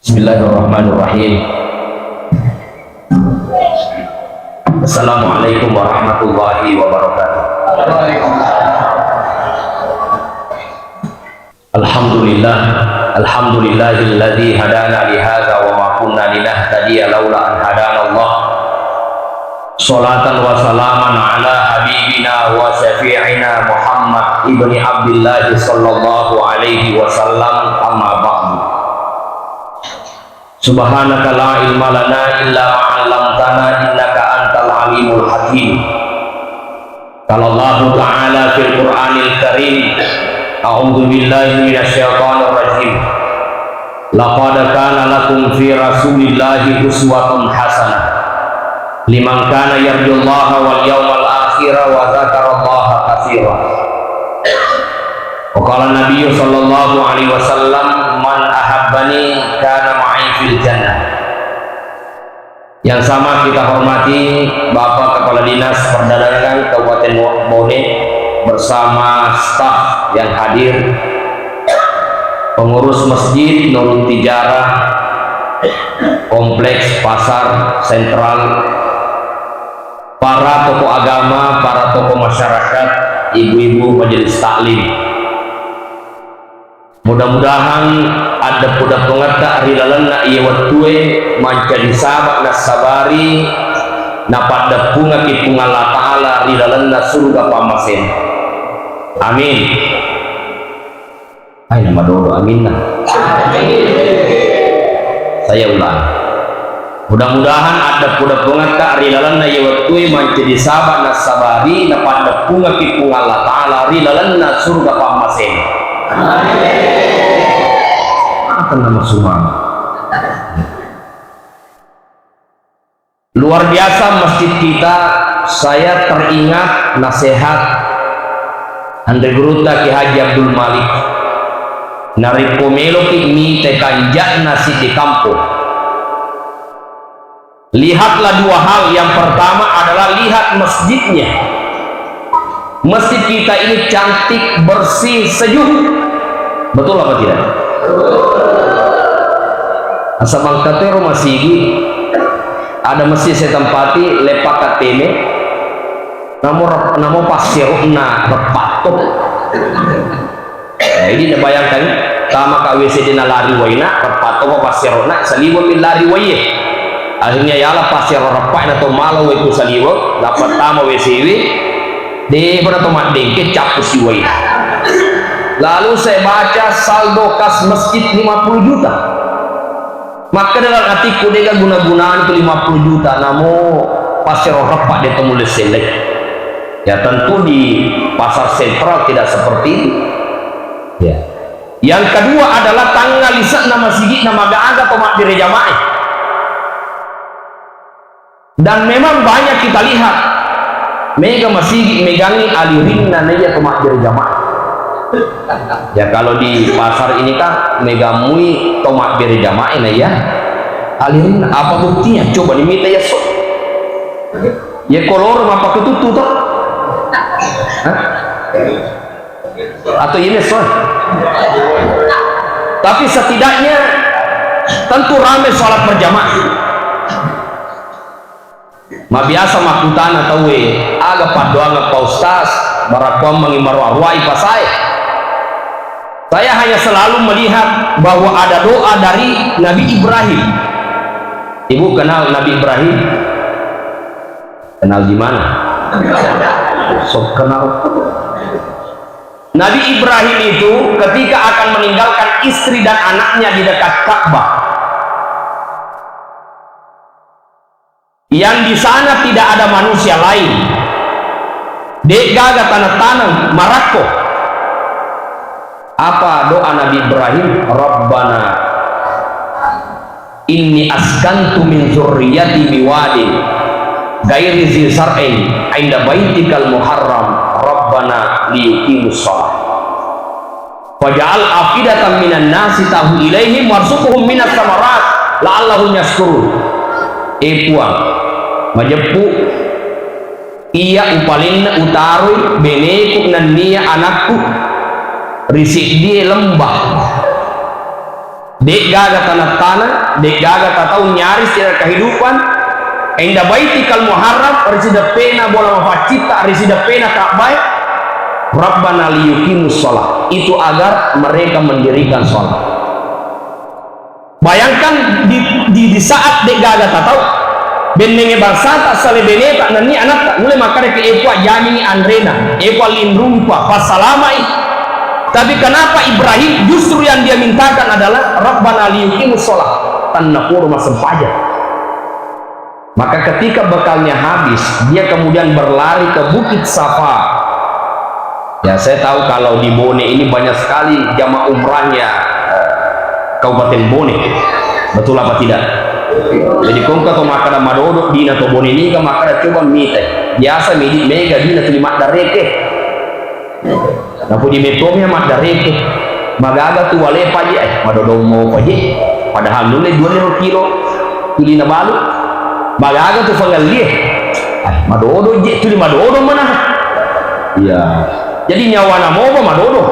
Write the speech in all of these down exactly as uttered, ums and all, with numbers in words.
Bismillahirrahmanirrahim. Assalamualaikum warahmatullahi wabarakatuh. Alhamdulillah. Alhamdulillahilladzi hadana lihadza wa ma kunna linahtadiya laula an hadanallah. Salatan wa salaman ala habibina wa syafi'ina Muhammad ibni Abdillah sallallahu alaihi wasallam, amma ba'du. Subhanaka la ilma lana illa ma 'allamtana innaka antal alimul hakim. Qala Allahu ta'ala fil Qur'anil Karim, a'udzu billahi minasy syaithanir rajim. Laqad kana lakum fi Rasulillahi uswatun hasanah liman kana yarjullaha wal yaumal akhira wa dzakarallaha katsira. Wa qala Nabiyyu sallallahu alaihi wasallam, "Man ahabbani kana ma'i fil jannah." Yang sama kita hormati Bapak Kepala Dinas Perdagangan Kabupaten Bone bersama staf yang hadir, pengurus Masjid Nurul Tijarah, Kompleks Pasar Sentral, para tokoh agama, para tokoh masyarakat, ibu-ibu majelis taklim. Mudah-mudahan addeppu-deppungatta ri lalenna iye wettue mancaji saba' nassabari napaddeppungaki Puang Allah Ta'ala ri lalenna suruga pammasena. Amin. Ai, namadodo aminna. Saya ulang. Mudah-mudahan addeppu-deppungetta ri lalenna iye wettue mancaji saba' nassabari napaddeppungaki Puang Allah Ta'ala ri lalenna suruga pammasena. Amin. Akan nama sumang. Luar biasa masjid kita, saya teringat nasihat Anre Gurutta Ki Haji Abdul Malik. Narekko meloki mite kanja'na siddi kampong, lihatlah dua hal. Yang pertama adalah lihat masjidnya. Masjid kita ini cantik, bersih, sejuk. Betul apa tidak? Nasaba engka tero masigi, ada masjid saya tempati, lepak kateme, namo rep-, namo passerona reppa to. Eh, jadi bayangkan, tama ka W C de nalari waina, reppa to passerona, saliweng mi lari waie. Akhirnya yala passero reppa na to mala wai ku saliweng, nappa tama W C we, de pada to maddengke, cappu si waina. Lalu saya baca saldo kas masjid lima puluh juta. Makkeda dalam atikku, dega guna-gunana tu lima puluh juta, namo passero reppa de to mulle sellei. Ya, tentu di pasar sentral tidak seperti itu. Ya. Yang kedua adalah tangnga lise'na masigi'na maga-aga to mabbere jamaah. Dan memang banyak kita lihat, mega masigi megangngi alirinna naiya to mabbere jamaah. Ya, kalau di pasar ini kan megammui to mabbere jamaah naiya alirinna. Apa buktinya? Coba dimita ya so. Ya koloro mappakututtu to. Hah? Atau ini so. Tapi setidaknya tentu ramai sholat berjamaah. Mabiasa makkutana tauwe, aga paddoangeng Pak Ustaz, barakkuammengi maroa-roai pasae. Saya hanya selalu melihat bahwa ada doa dari Nabi Ibrahim. Ibu kenal Nabi Ibrahim? Kenal di mana? Sok kenal. Nabi Ibrahim itu ketika akan meninggalkan istri dan anaknya di dekat Ka'bah, yang di sana tidak ada manusia lain, de'gaga taneng-taneng marakko. Apa doa Nabi Ibrahim? Rabbana inni askantu min dzurriyyati biwadin ghairi dzi dzar'in 'inda baitikal muharram rabbana liyuqimus shalah. Faj'al afidatan minan nasi tahwi ilaihim warzuqhum minas samarat la'allahum yaskurun. Eh Puang, majeppu, iya upalenna utaroi beneku nenniya anakku ri seddie lembah. De'gaga tanah-tanah, de'gaga tatau nyaris tidak kehidupan. Inda Baitikal Muharram, risideppena bola mafaccitta, risideppena Ka'bae, Rabbana liyuqimus shalah. Itu agar mereka mendirikan sholat. Bayangkan di, di, di saat de'gaga tatau, bennenge bangsata, sale beneta, nennia anatta, nulle makkadaki, "E Puang, jamingi anrena, e Puang, linrungi Puang, passalamai." Tapi kenapa Ibrahim justru yang dia mintakan adalah, "Rabbana liyuqimus shalah," tennapodo massempajang. Maka ketika bekalnya habis, dia kemudian berlari ke Bukit Safa. Ya, saya tahu kalau di Bone ini banyak sekali jamaah umrahnya, eh, Kabupaten Bone. Betul apa tidak? Jadi, ko engka to makkada madodo, dina to Bone niga makkada, coba mita. Biasa midi mega dina tuli maddareke. Napuji mettomi maddareke. Magaga tu wale paje, eh, madodo mo paje. Padahal nulle dua lima kilo tuli nabalu. Magaga tu fangallie. Eh, madodo je, tuli madodo mana. Iya. Jadi nyawana mopa madodo.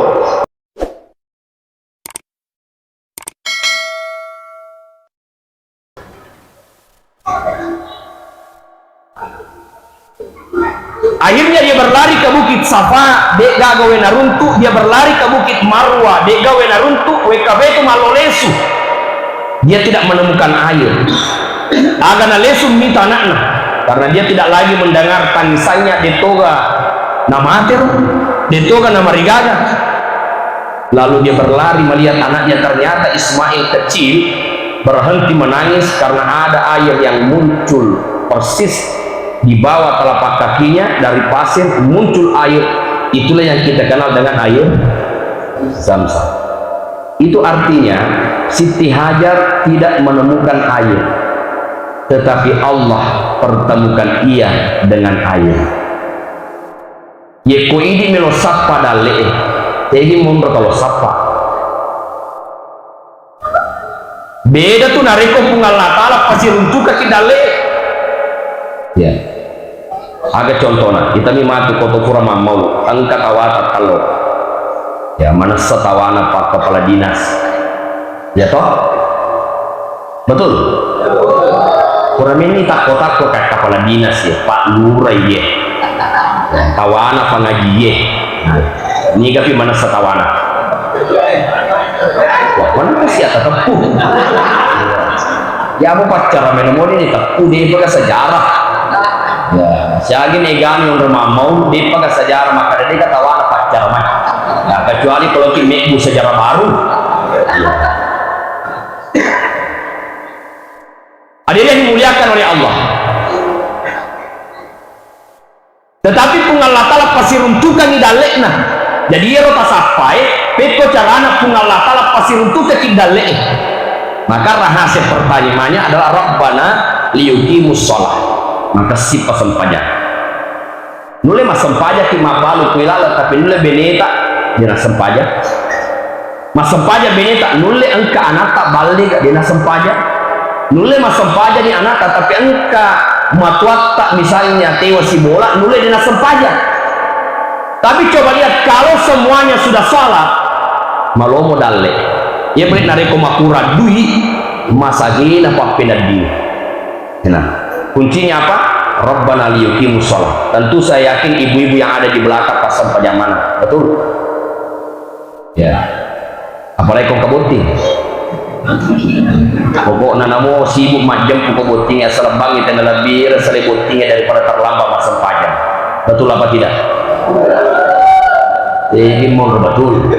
Akhirnya dia berlari ke Bukit Safa, de'gaga we naruntu, dia berlari ke Bukit Marwa, de'gaga we naruntu, wekka betu mallolesu. Dia tidak menemukan air. Aga nalesu mita anakna, karena dia tidak lagi mendengar tangisannya, detoga namatero, detoga namarigaga. Lalu dia berlari melihat anaknya, ternyata Ismail kecil berhenti menangis karena ada air yang muncul persis di bawah telapak kakinya, dari pasir muncul air. Itulah yang kita kenal dengan air Zamzam. Itu artinya Siti Hajar tidak menemukan air, tetapi Allah pertemukan ia dengan air. Yekko idi melo sappa dalle'e, tegi monro talo sappa. Beda tu narekko Puang Allah Ta'ala pasiruntukaki dalle'e. Ya. Aga contona, itami matu ko to pura mammau, engka tawata tallo. Ya, manessa tawana pak kepala dinas. Ya toh? Betul? Pura menni takko-takko ka kepala dinas ya, Pak Lurah ye. Tawana pangaji ye. Nah, niga pi manessa tawana. Wah, mana sih ada teppu? Ya, apa pacara meno moni ni teppu, de' paga sejarah. Ya, siagi negani onro mammau, de' paga sejarah, maka de' ka tawana pacara mai. Ya, kecuali kalau ki mebbu sejarah baru. Ya. Hadirin yang dimuliakan oleh Allah. Tetapi Puang Allah Ta'ala pasiruntukangi dalle'na. Jadi, iyaro tasappae, pekko carana Puang Allah Ta'ala pasiruntukaki dalle'e. Maka rahasia pertamanya adalah Rabbana liyuqimus shalah. Maka sipa sempajang. Nulle massempajaki mabbalu kuilala, tapi nulle beneta de' nassempajang. Massempajang beneta, nulle engka anatta ballega de' nassempajang. Nulle massempajang ni anatta, tapi engka matuatta misalnya tewa sibola, nulle de' nassempajang. Tapi coba lihat, kalau semuanya sudah sholat, malomo dalle. Iya, baik narekko makurang dui, masagena pappenedding. Nah, kuncinya apa? Rabbana liyuqimus shalah. Tentu saya yakin ibu-ibu yang ada di belakang pasang pajamana. Betul? Ya. Apalagi kau kabotting. Pokokna namo sibuk majjempu kabotting, ya, selebbangi tena lebbi, sale botting daripada terlambat massempajang. Betul apa tidak? Eh, ini mau betul.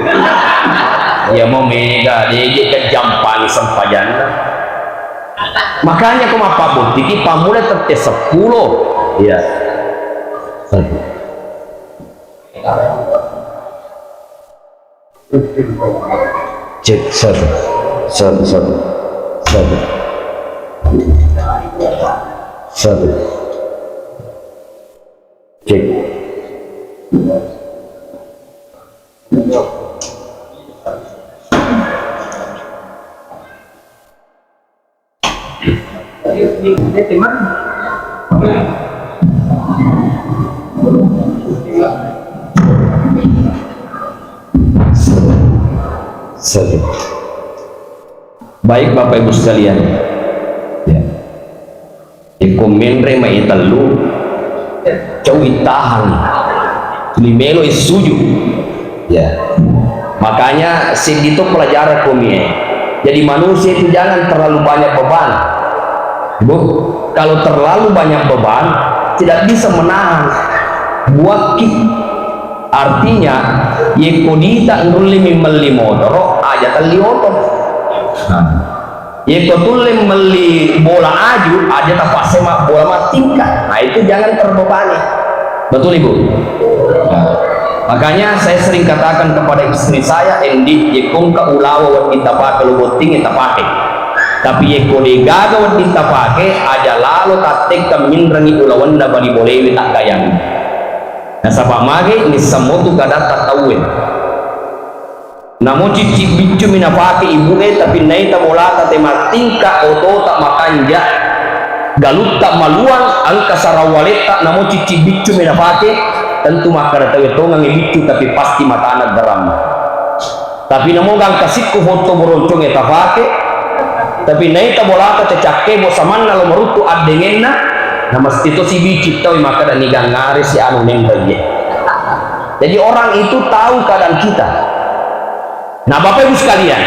Ya, mau mega, dia kejampangi sempajang. Makanya ko mappabottiki, pammula tette seppulo. Iya. Satu. Cek, satu. Satu, satu. Satu. Satu. Cek. Satu. Satu. Baik, Bapak Ibu sekalian. Ya. Iko menre mai tellu, cau ittahang. Tuli melo issuju. Ya. Makanya seddi to pelajaran komie. Jadi manusia itu jangan terlalu banyak beban. Bu, kalau terlalu banyak beban, tidak bisa menahan. Buakki. Artinya, yekko dita nulle mi melli motoro, aja telli oto. Nah. Yekko tulle melli bola aju, aja tapasse ma-, bola mattingka. Nah, itu jangan terbebani. Betul, Ibu? Nah. Makanya saya sering katakan kepada istri saya, "Endi, yekko engka ulawa wedding tapake lo botting, ya tapake. Tapi yekko degaga wedding tapake, aja lalo tattekka minrengi ulawenna bali bolewe taggayang." Nasaba mage nisseng motu kadatta tauwe. Namo cicci biccu mi napake ibu e, tapi naita bolata te mattingka, otota makanja, galutta maluang, engka sarawaletta, namo cicci biccu mi napake, tentu makkada tauwe tongengngi biccu, tapi pasti matana geram. Tapi namo gangka sikku foto boronconge tapake, tapi naita bolata te cakkebo samanna lo maruttu addengenna, na mesti to sibicci tauwe makkada ni gangngare si anu nenreye. Jadi orang itu tahu keadaan kita. Nah, Bapak Ibu sekalian,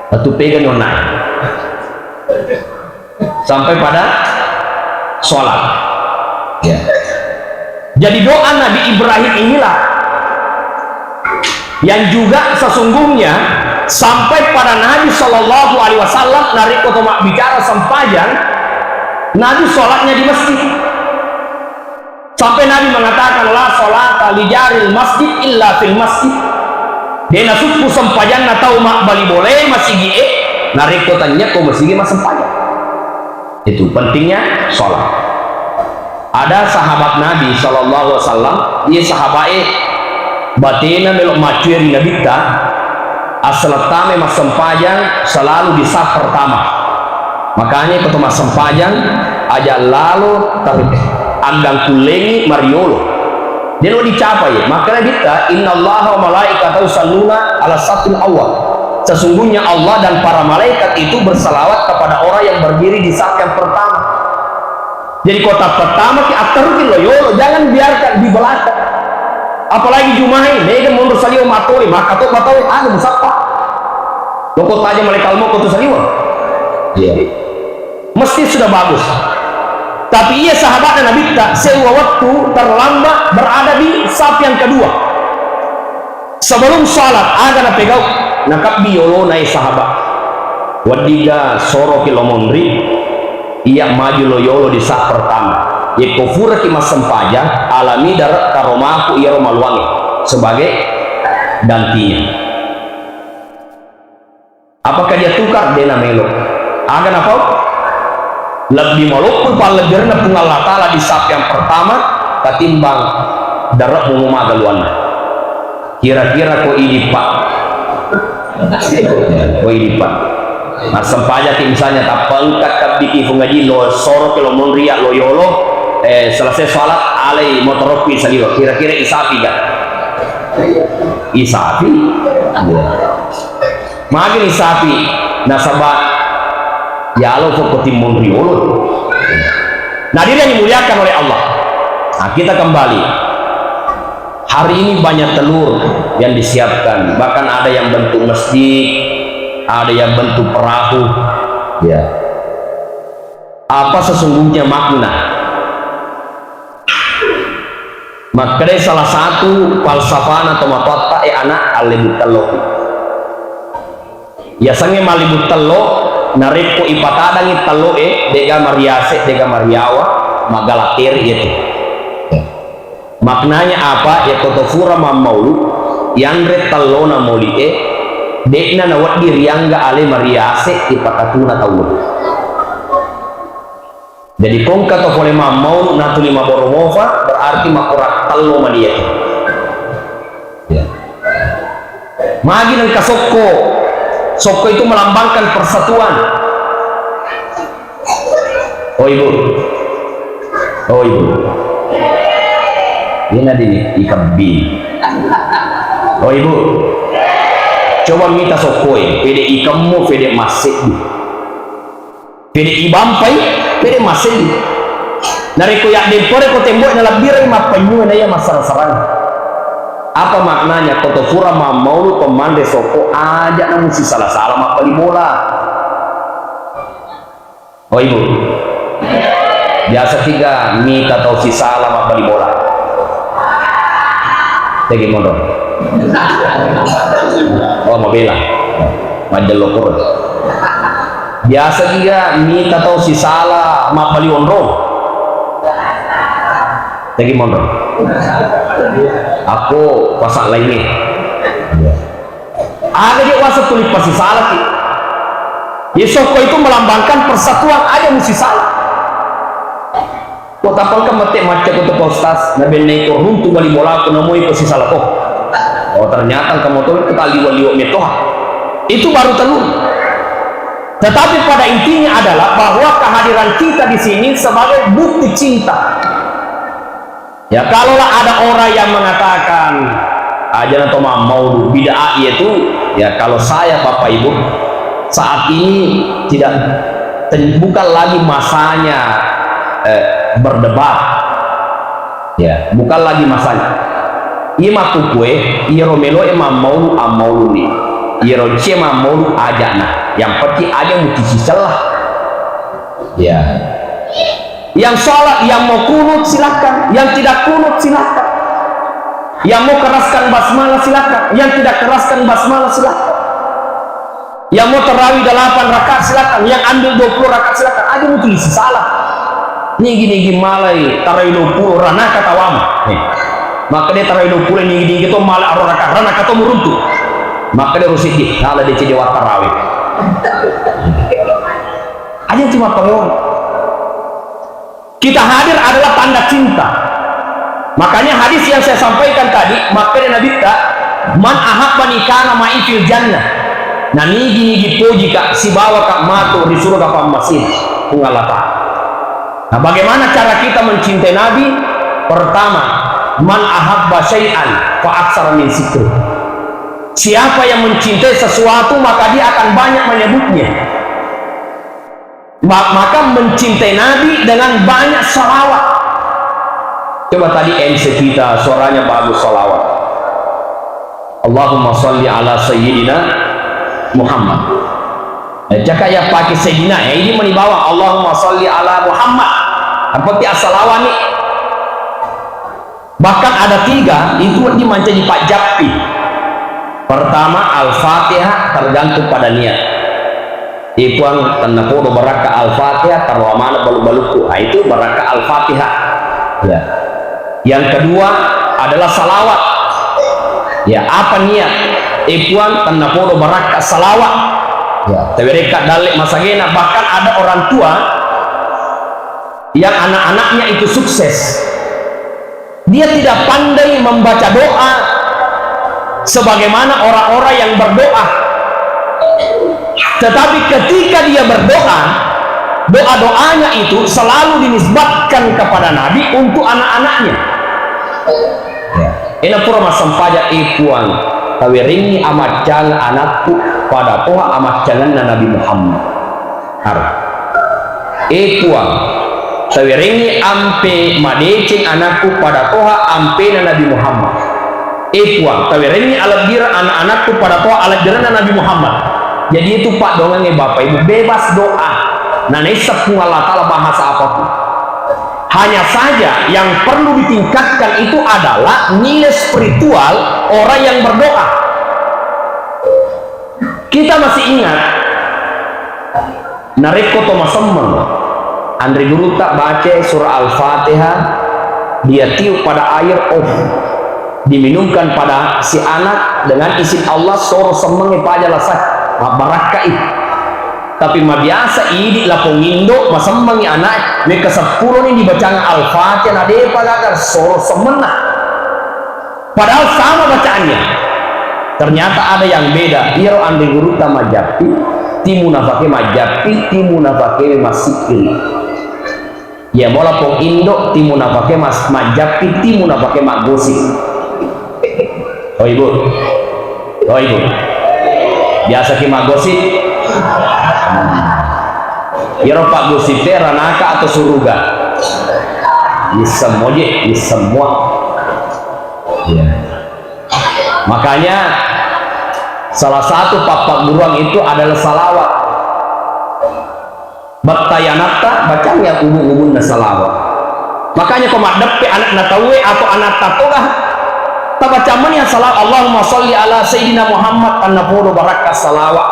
batu pegang nyona sampai pada sholat. Ya. Jadi doa Nabi Ibrahim inilah yang juga sesungguhnya sampai pada Nabi Shallallahu Alaihi Wasallam, narekko to mabbicara sempajang, Nabi sholatnya di masjid. Sampai Nabi mengatakan, "La sholata li jaril masjid illa fil masjid." De nasukku sempajanna tau mabbali bolae masigi'e, narekko tania ko masigi massempajang. Itu pentingnya sholat. Ada sahabat Nabi Shallallahu Alaihi Wasallam, iye sahabae batena melo maccue ri Nabitta, assalettamai massempajang selalu di saf pertama. Makanya iko to massempajang, aja lalo ter-, aggangkullengi mariolo. Deno dicapai. Makkeda Nabitta, "Innallaha wa malaikatahu yusalluna ala safil awwal." Sesungguhnya Allah dan para malaikat itu bersalawat kepada orang yang berdiri di saf yang pertama. Jadi ko tappertamaki, attaruki lo yolo, jangan biarkan di belakang. Apalagi Juma'i, mega monro saliwa mattori, maka to mattori, anu musappa. Loko taja malaikat maut ko tu saliwa. Iya. Masjid sudah bagus. Tapi iya sahabatnya Nabitta, sewa waktu terlambat berada di saf yang kedua. Sebelum salat, aga napegau, nakabbi yolona e sahabat. Weddiga soroki lo monri, iya maju lo yolo di saf pertama. Yekko furaki massempajang, alami dare karomaku iyaro maluange sebagai gantinya. Apakah dia tukar? De namelo. Aga napau? Lebbi maloppo pallebbirenna Puang Allah Ta'ala di saf yang pertama katimbang dare'mu maga luanna. Kira-kira ko idi, Pak? Ko idi, Pak? Massempajaki misalnya tappa engka kabbiki Puang Haji lo soroki lo monria lo yolo, eh, selesai salat alai motorokki saliwa. Kira-kira isapi ga? Isapi. Iya. Magi ni sapi nasaba yalo ko timmong riolo. Nah, diri yang dimuliakan oleh Allah. Nah, kita kembali. Hari ini banyak telur yang disiapkan, bahkan ada yang bentuk masjid, ada yang bentuk perahu. Ya. Apa sesungguhnya makna? Makkedai salah satu falsafana tomatoatta, e ana, allebbu telloki. Yasengnge mallebbu tello, narekko ipatadangngi telloe, dega mariase, dega mariawa, magala teri itu. Maknanya apa? Yakko to fura mammaulu, yanre tellona mauli'e, de'na nawedding riangga ale mariase ipakatuna tauwe. Jadi, ko engka to pole mammaulu natuli mabboro mofa, berarti makurang tello mani iyatu. Ya. Magi nengka sokko. Sokko itu melambangkan persatuan. Oh, Ibu. Oh, Ibu. Ina dini ikebbi. Oh, Ibu. Coba mita sokkoe, pede ikemmu, pede masseddi. Pede ibampai, pede masseddi. Narekko yaddempere ko temboe nalabbirai mappenyue naiya massara-sarang. Apa maknanya? Ko to fura mammaulu pemmanre sokko, aja namu sisala-sala mabbali bola. Oh, Ibu. Biasa tiga mita tau sisala mabbali bola. Tegi monro. Oh, mabela. Majello koro. Biasa tiga mita tau sisala mabbali onrong. Tegi monro. Aku pasang lainnya. Aga je wasa tuli pasisalaki. Ye sokko itu melambangkan persatuan, aja musisala. Ko tapangka mette macca ko to Pak Ustaz, nabennai ko runtu bali bolaku namoi ko sisala ko. Oh, ternyata engka motor itu tak liwa-liwa metoha. Itu baru telur. Tetapi pada intinya adalah bahwa kehadiran kita di sini sebagai bukti cinta. Ya, kalaulah ada orang yang mengatakan, "Ah, jangan to mammaulu, bid'ah itu," ya, kalau saya, Bapak Ibu, saat ini tidak, ten-, bukan lagi masanya, eh, berdebat. Ya, bukan lagi masanya. Iya makkukue, iyaro meloe mammaulu, ammauluni. Iyaro cie mammaulu, aja'na. Yang penting aja mutisisella. Ya. Yang sholat, yang mau kunut, silahkan. Yang tidak kunut, silahkan. Yang mau keraskan basmalah, silahkan. Yang tidak keraskan basmalah, silahkan. Yang mau tarawih delapan rakaat, silahkan. Yang ambil dua puluh rakaat, silahkan. Aja mutu lisi salah. Nigi-nigi malai tarawih dua puluh, ranaka tawamu. Nih. Maka dia tarawih dua puluh, nigi-nigi to malai aro rakaat, ranaka to muruntu. Maka dia rusiki, nala dia cedewata tarawih. Aja cuma pengawal. Kita hadir adalah tanda cinta. Makanya hadis yang saya sampaikan tadi, makkeda Nabitta, "Man ahabbani kana ma'i fil jannah." Nah, nigi-nigi pojika, sibawaka matu ri surga pammasina, Puang Allah Ta'ala. Nah, bagaimana cara kita mencintai Nabi? Pertama, "Man ahabba syai'an fa aksara min zikri." Siapa yang mencintai sesuatu, maka dia akan banyak menyebutnya. Ma-, maka mencintai Nabi dengan banyak salawat. Coba tadi M C kita suaranya bagus, salawat. Allahumma salli ala sayyidina Muhammad. Eh, jaka ya pakai sayyidina, ya ini menibawa Allahumma salli ala Muhammad. Apa ti assalawat nih? Bahkan ada tiga, itu wedding mancaji pajjappi. Pertama, Al-Fatihah, tergantung pada niat. Eh, Puang, tennapodo barakka Al-Fatihah, terlalu mana balu-balukku. Nah, itu barakka Al-Fatihah. Ya. Yang kedua adalah salawat. Ya, apa niat? Eh, Puang, tennapodo barakka salawat. Ya, tawerekka dalle masagena, bahkan ada orang tua yang anak-anaknya itu sukses. Dia tidak pandai membaca doa sebagaimana orang-orang yang berdoa. Tetapi ketika dia berdoa, doa-doanya itu selalu dinisbatkan kepada Nabi untuk anak-anaknya. Ya. Ena pura massempajang, eh Puang, tawerengngi amaccang anakku pada toha amaccangenna Nabi Muhammad. Har. Eh Puang, tawerengngi ampe madeceng anakku pada toha ampena Nabi Muhammad. Eh Puang, tawerengngi alebbireng anak-anakku pada toha alebbirenna Nabi Muhammad. Jadi itu paddoangengnge Bapak Ibu, bebas doa. Nanaisseng Puang Allah Ta'ala bahasa apapun. Hanya saja yang perlu ditingkatkan itu adalah nilai spiritual orang yang berdoa. Kita masih ingat, narekko to masemmeng, anre gurutta baca surah Al-Fatihah, dia tiup pada air, oh, diminumkan pada si anak, dengan izin Allah, soro semmengnge paja lasai, mabbarakkai. Tapi mabiasa idi lapong indo masemmengngi anak, mekka seppulo ni dibacang Al-Fatihah, na depa gaga soro semmenna. Padahal sama bacaannya. Ternyata ada yang beda. Iyaro anre gurutta majjappi, ti munafake majjappi, ti munafake massikkiri. Iya mola pong indo, ti munafake mas-, majjappi, ti munafake maggosip. Oh, Ibu. Oh, Ibu. Biasa ki maggosip. Iyaro paggosip e ranaka atau suruga? Ini semua je, ini semua. Ya. Makanya salah satu pappagguruang itu adalah salawat. Bettai anatta, bacangngi ubu-ubunna salawat. Makanya ko maddeppe anakna tauwe atau anatta toga, tabacamani salawat, Allahumma salli ala Sayyidina Muhammad, annapodo barakka salawat.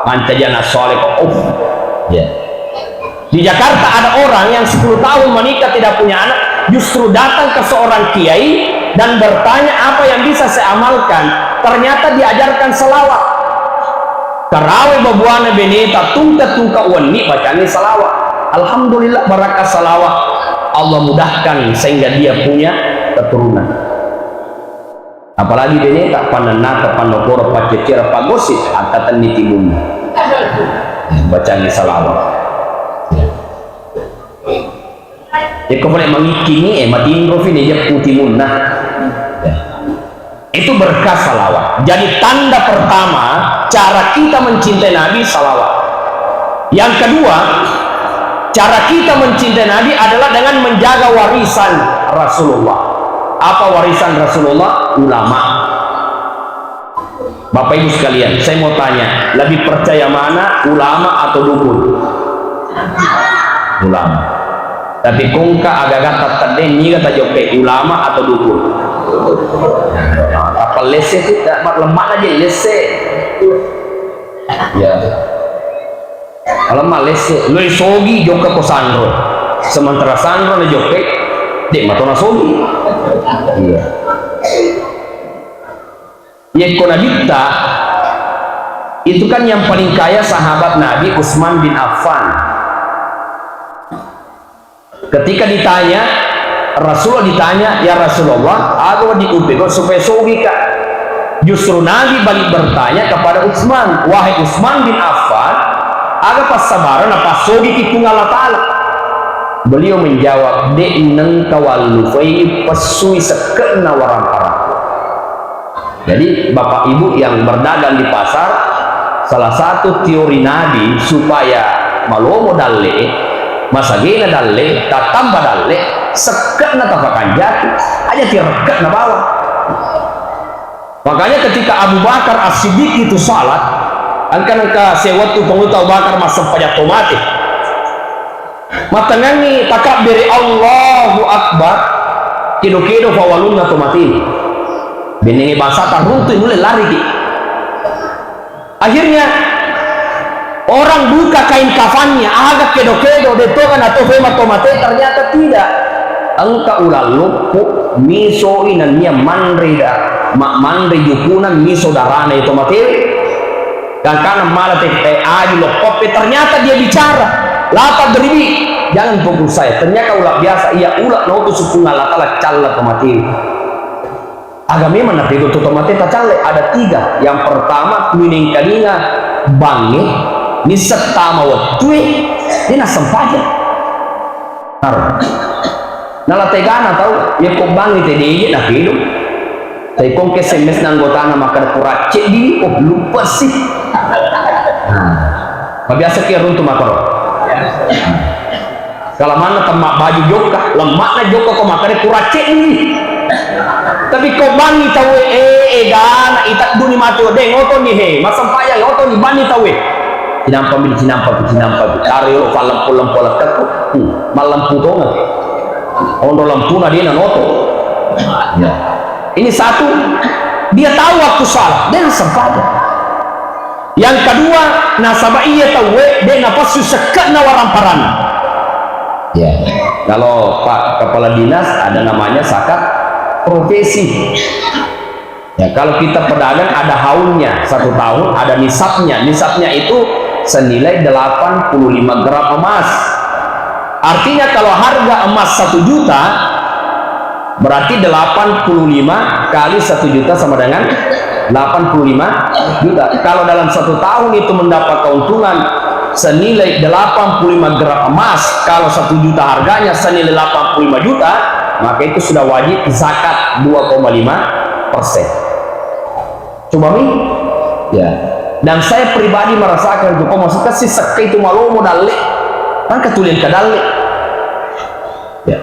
Mancaji anak soleh ko, uff. Ya. Di Jakarta ada orang yang sepuluh tahun menikah tidak punya anak, justru datang ke seorang kiai dan bertanya apa yang bisa saya amalkan. Ternyata diajarkan salawat. Karawe babuana beneta tungka-tungka wenni bacangi salawat. Alhamdulillah, barakka salawat. Allah mudahkan sehingga dia punya keturunan. Apalagi beneta, pannennaka, pannokoro, paccecera, paggosip, akkatenni timunna. Bacangi salawat. Yekko pole mangikkingi, eh, matinrofi ne jeppu timunna. Itu berkah salawat. Jadi tanda pertama cara kita mencintai Nabi, salawat. Yang kedua, cara kita mencintai Nabi adalah dengan menjaga warisan Rasulullah. Apa warisan Rasulullah? Ulama. Bapak Ibu sekalian, saya mau tanya, lebih percaya mana, ulama atau dukun? Ulama. Tapi kongka agaga tattedde niga tajokkai, ulama atau dukun? Tappa lesse tu, lemmakna je lesse. Ya. Alamma lesse, loi sogi jokka ko sanro. Sementara sanro na jokkai, de matona sogi. Iya. Yekko Nabitta, itu kan yang paling kaya sahabat Nabi Utsman bin Affan. Ketika ditanya, Rasulullah ditanya, "Ya Rasulullah, aga wedding upegau supaya sogi ka?" Justru Nabi balik bertanya kepada Utsman, "Wahai Utsman bin Affan, aga passabarang napassogiki Puang Allah Ta'ala?" Beliau menjawab, "De nengka wallufai pessui sekke'na waramparang." Jadi, Bapak Ibu yang berdagang di pasar, salah satu teori Nabi supaya malomo dalle, masagena dalle, tattamba dalle, sekke'na tapakanjaki, aja tirekke'na bawang. Makanya ketika Abu Bakar As-Siddiq itu salat, engka nengka sewettu pengutu Abu Bakar massempajang to mate. Mattengngangngi takabbere, Allahu Akbar, kedo-kedo fawalunna to mate. Bennengnge bangsa taruntu nulle lariki. Akhirnya orang buka kain kafannya, aga kedo-kedo, de toga na to fema to mate, ternyata tidak. Engka ulang loppo, misoi nennia manre da, ma-, manre jukuna miso darana to mate. Gangkana mala te, eh, aju loppoppe, ternyata dia bicara. Lata deribi, jangan pukul saya. Ternyata ulah biasa, iya ulah nautu Puang Allah Ta'ala calla to mate. Aga memang napegau to mate tacalle, ada tiga. Yang pertama, minengkalinga bangnge, nisseng tama wettue, de nassempajang. Nala tegana tau, yekko bangngi te deje na kedo. Tapi kongke S M S na anggotana makkeda pura ceddi, oh, lupa sih. Nah, mabiasa ki runtu makaro. Kalamanna temma baju jokka, lemmakna jokka ko makkeda pura ceddi. Tapi ko bangngi tau, eh, eh, gana ita duni matu, de ngotoni he, massempajang ngotoni bangngi tau, eh. Cinampa mi, cinampa mi, cinampa mi. Taro yolo fallempo-lempo lekkekku. Hmm, mallempu tonga. Onro lempuna de nanoto. Ya. Ini satu, dia tahu waktu salat, de nassempajang. Yang kedua, nasaba iya tauwe de napessu sekke'na waramparanna. Ya. Kalau Pak Kepala Dinas ada namanya zakat profesi. Ya, kalau kita pedagang ada haulnya, satu tahun ada nisabnya. Nisabnya itu senilai delapan puluh lima gram emas. Artinya kalau harga emas satu juta, berarti delapan puluh lima kali satu juta sama dengan delapan puluh lima juta. Kalau dalam satu tahun itu mendapat keuntungan senilai delapan puluh lima gram emas, kalau satu juta harganya senilai delapan puluh lima juta, maka itu sudah wajib zakat dua koma lima persen. Coba mi, ya. Dan saya pribadi merasakan itu, ko masukka sissekka itu malomo dalle, engka tuli engka dalle. Ya.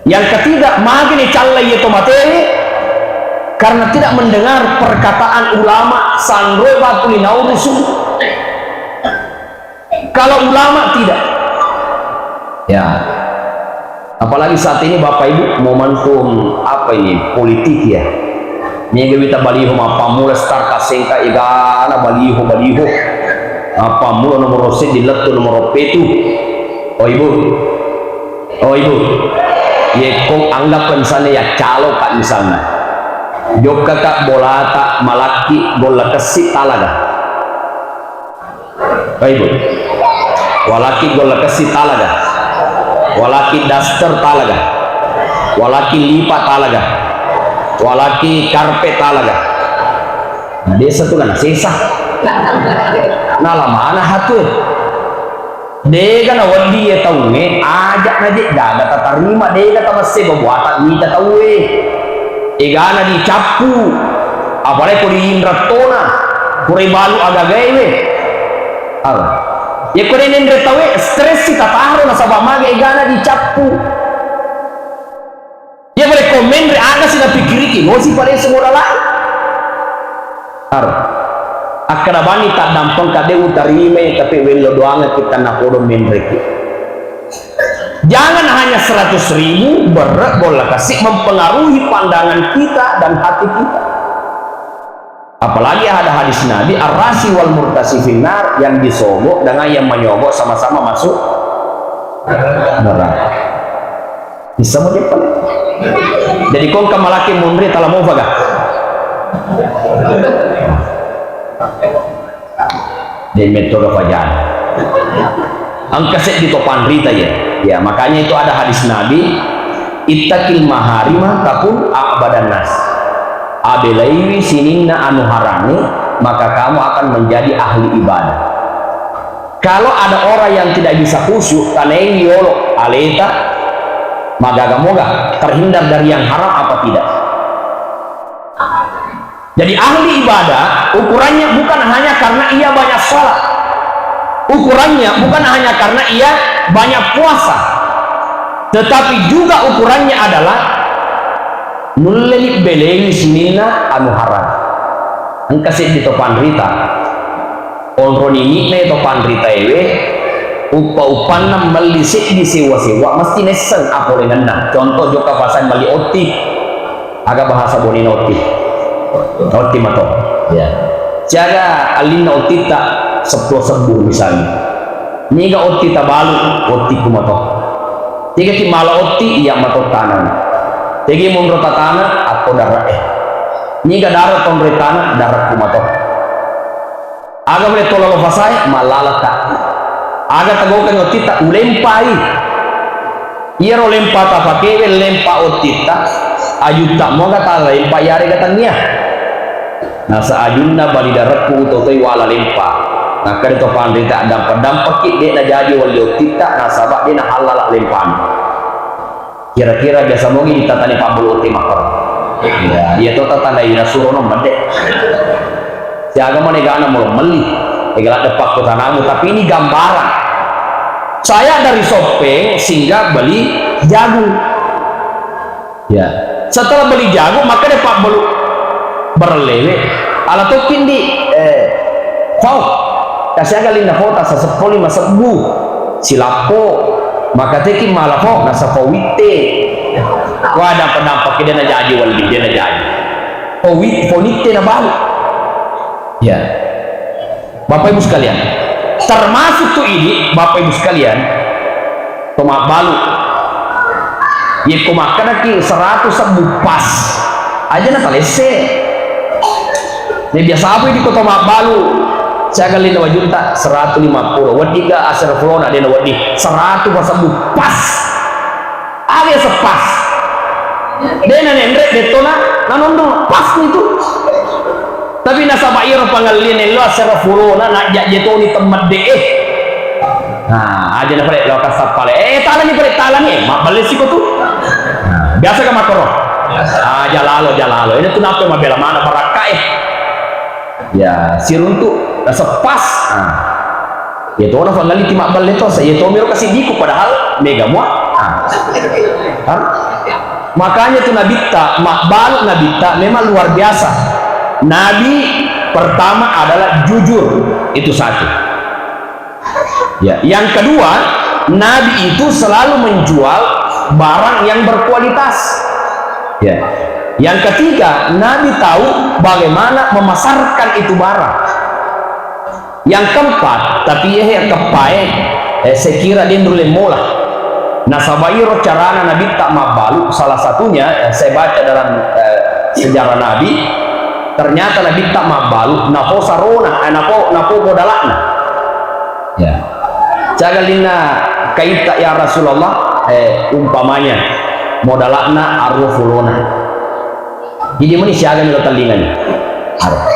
Yang ketiga, magini calla iya to matewe karena tidak mendengar perkataan ulama, sanroe batu linaurusu. Kalau ulama tidak. Ya. Apalagi saat ini Bapak Ibu momentum apa ini? Politik ya. Niga wita baliho mappammula star kasengka egana baliho, baliho. Mappammula nomor seddi lettu nomor petu. Oh Ibu. Oh Ibu. Yekko anggap misalnya ya calo Kak misalnya. Jokka Kak bolata malakki golla kessi talaga. Baik, Bu. Walaki golla kessi talaga. Walaki daster talaga. Walaki lipa talaga. Walaki karpe talaga. Nah, desa tu kan sesa. Nah, lamana hatu. Dega na wedding ye taunge, aja na je gaga tatarima, dega tamesse babuata mita tauwe. Egana dicappu, apalagi ko diinreng tona, pura balu agagaewe. Awa. Yekko de nenre tauwe, stres si tataro nasaba mage egana dicappu. Iya pale ko menre aga si napikkiriki, lo si pale semua lalai. Aro. Akkada bani taddampeng kade utarimai, tapi wello doangekki tanna podo menreki. Jangan hanya seratus ribu berre golla kasi mempengaruhi pandangan kita dan hati kita. Apalagi ada hadis Nabi, "Ar-rasi wal murtasi finnar," yang disogok dengan yang menyogok sama-sama masuk neraka. Bisa mau cepat. Jadi kong kamalaki munri tala mau faga. Dei metto ga fajana. Engka seddi to panrita ya. Ya, makanya itu ada hadis Nabi, "Ittaqil maharima takun a'badan nas." Abelaiwi sininna anu harangi, maka kamu akan menjadi ahli ibadah. Kalau ada orang yang tidak bisa khusyuk, tanaiwi yolo aleta, magaga moga terhindar dari yang haram apa tidak? Jadi ahli ibadah ukurannya bukan hanya karena ia banyak sholat, ukurannya bukan hanya karena ia banyak puasa, tetapi juga ukurannya adalah nulleni belewi sininna anu haram. Engka seddi to panrita, onroni ni'na to panritaewe, uppa-uppanna melli seddi sewa-sewa mesti nesseng apolengenna. Contoh jokka pasang melli otti. Aga bahasa Bonena otti? Otti mato. Ya. Siaga allinna ottitta seppulo sebbu misalnya. Niga otti tabalu, otti kumato. Tega ki mala otti, iya mato taneng. Tegi monro tatana, atto dara'e. Niga dara tonre tana, darakku mato. Aga pole to lalo fasae, mallalata. Aga tagaukengngi ottitta, ulempai. Iyaro lempa tapakewe, lempa ottitta, ajutta moga talempa yarega tannia. Nasa ajunna bali darekku utotoi wala lempa. Nakkeda to panrita, dampeng-dampekki, de najaji walli ottitta, nasaba de nahallala lempana. Kira-kira biasa mogi ditatani pabbalu otti makkoro. Iya, iya to tatandai nasurono medde. Siaga mane gana molo melli. Ega ladde pakkutanamu, tapi ini gambaran. Saya dari Soppeng sehingga beli jagung. Ya. Setelah beli jagung, maka dia pabbalu barellewe. Ala tokki ndi, eh, fau. Kasiaga linna fau tasaseppo lima sebbu. Silappo. Maka teki mala fau, nasappo witte. Wah, dampa-dampa kede najaji, walli de najaji. Fau wit-, fau nitte nabalu. Ya. Bapak Ibu sekalian, termasuk tu ini, Bapak Ibu sekalian, to mabbalu. Yekko makkedaki seratu sebbu pas, aja na talesse. Ya biasa apa di ko to mabbalu, siaga lina wajunta seratu lima puluh, wedding ga asera fulona, de na wedding, seratu pasebbu pas. Aga sepas. De na nenre, de to na, na nonrong, pas itu. Tapi nasaba iyaro pangelli nello asera fulona, na jajje toni temmedde e. Nah, aja na pale lo kasappale. Eh, talani pale, talani, eh, mabballe siko tu. Nah, biasa ka makkoro. Ah, jalalo, jalalo. Ini tu napa mabela mana barakka e. Ya, siruntu. Naseppas. Ah. Iya to, nafangaliti mabballe to, sa iya to miro kasiddiku, padahal mega mua. Ah. Kan? Makanya tu Nabitta, mabbalu Nabitta memang luar biasa. Nabi pertama adalah jujur, itu satu. Ya, yang kedua, Nabi itu selalu menjual barang yang berkualitas. Ya. Yang ketiga, Nabi tahu bagaimana memasarkan itu barang. Yang keempat, tapi eh, yang keempat, eh, eh, saya kira dia dulu mola. Nasaba iro carana Nabitta mabbalu, salah satunya, eh, saya baca dalam, eh, sejarah Nabi, ternyata Nabitta mabbalu, napo sarona, eh, napo, napo modalakna. Ya. Cagallinna kaitta, ya Rasulullah, eh, umpamanya modalakna arua fulona. Jadi meni siaga melo tellingani. Arua.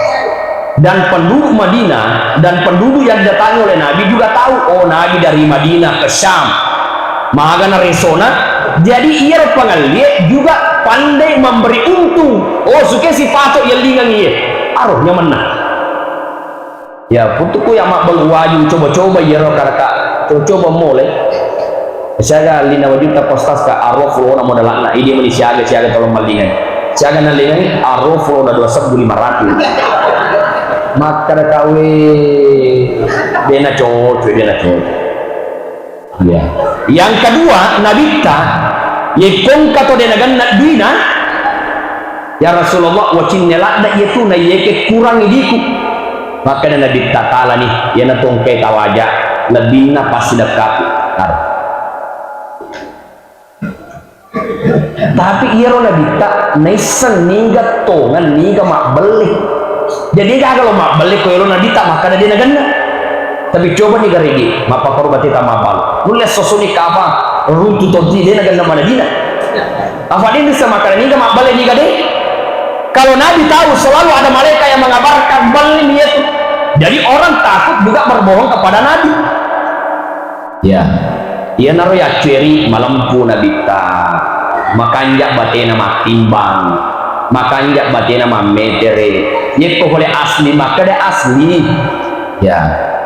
Dan penduduk Madinah dan penduduk yang didatangi oleh Nabi juga tahu, oh, Nabi dari Madinah ke Syam. Magana resona. Jadi ia pangallie juga pandai memberi untung. Oh, suke sipato yellingang iye. Arua nyamanna. Ya, putuku ya mabbang waju coba-coba iyaro karaka, coba-coba mole. Siaga lina wajuta postas ka arua fulona modalakna, idi meni siaga, siaga tolong mallingai. Siaga nallingai arua fulona dua sebbu lima ratus. Makkada kawe, dena cocok, dena cocok. Iya. Yang kedua, Nabitta, yekkongka to de nagenna duina, ya Rasulullah, wacinne ladde iyetu, na iyeke kurang idiku. Makkeda Nabitta, talani, iyana tongke tawaja, lebbinna passidekkaku. Tar. Tapi iyaro Nabitta naisseng niga tongeng, niga mabbelle. Jadi gaga lo mabbelle ko elo Nabitta makkada de nagenna. Tapi coba ni garigi, mappakoro bateta mabal. Nulle sosoni kapa runtu tonti de nagenna manadina. Apa de bisa makkada niga mabbelle niga de. Kalau Nabi tahu selalu ada malaikat yang mengabarkan belle niat. Jadi orang takut juga berbohong kepada Nabi. Ya, iyanaro yaccueri malempu Nabitta, makanja batena mattimbang, makanja batena mammetere. Yekko pole asli, makkeda asli. Ya,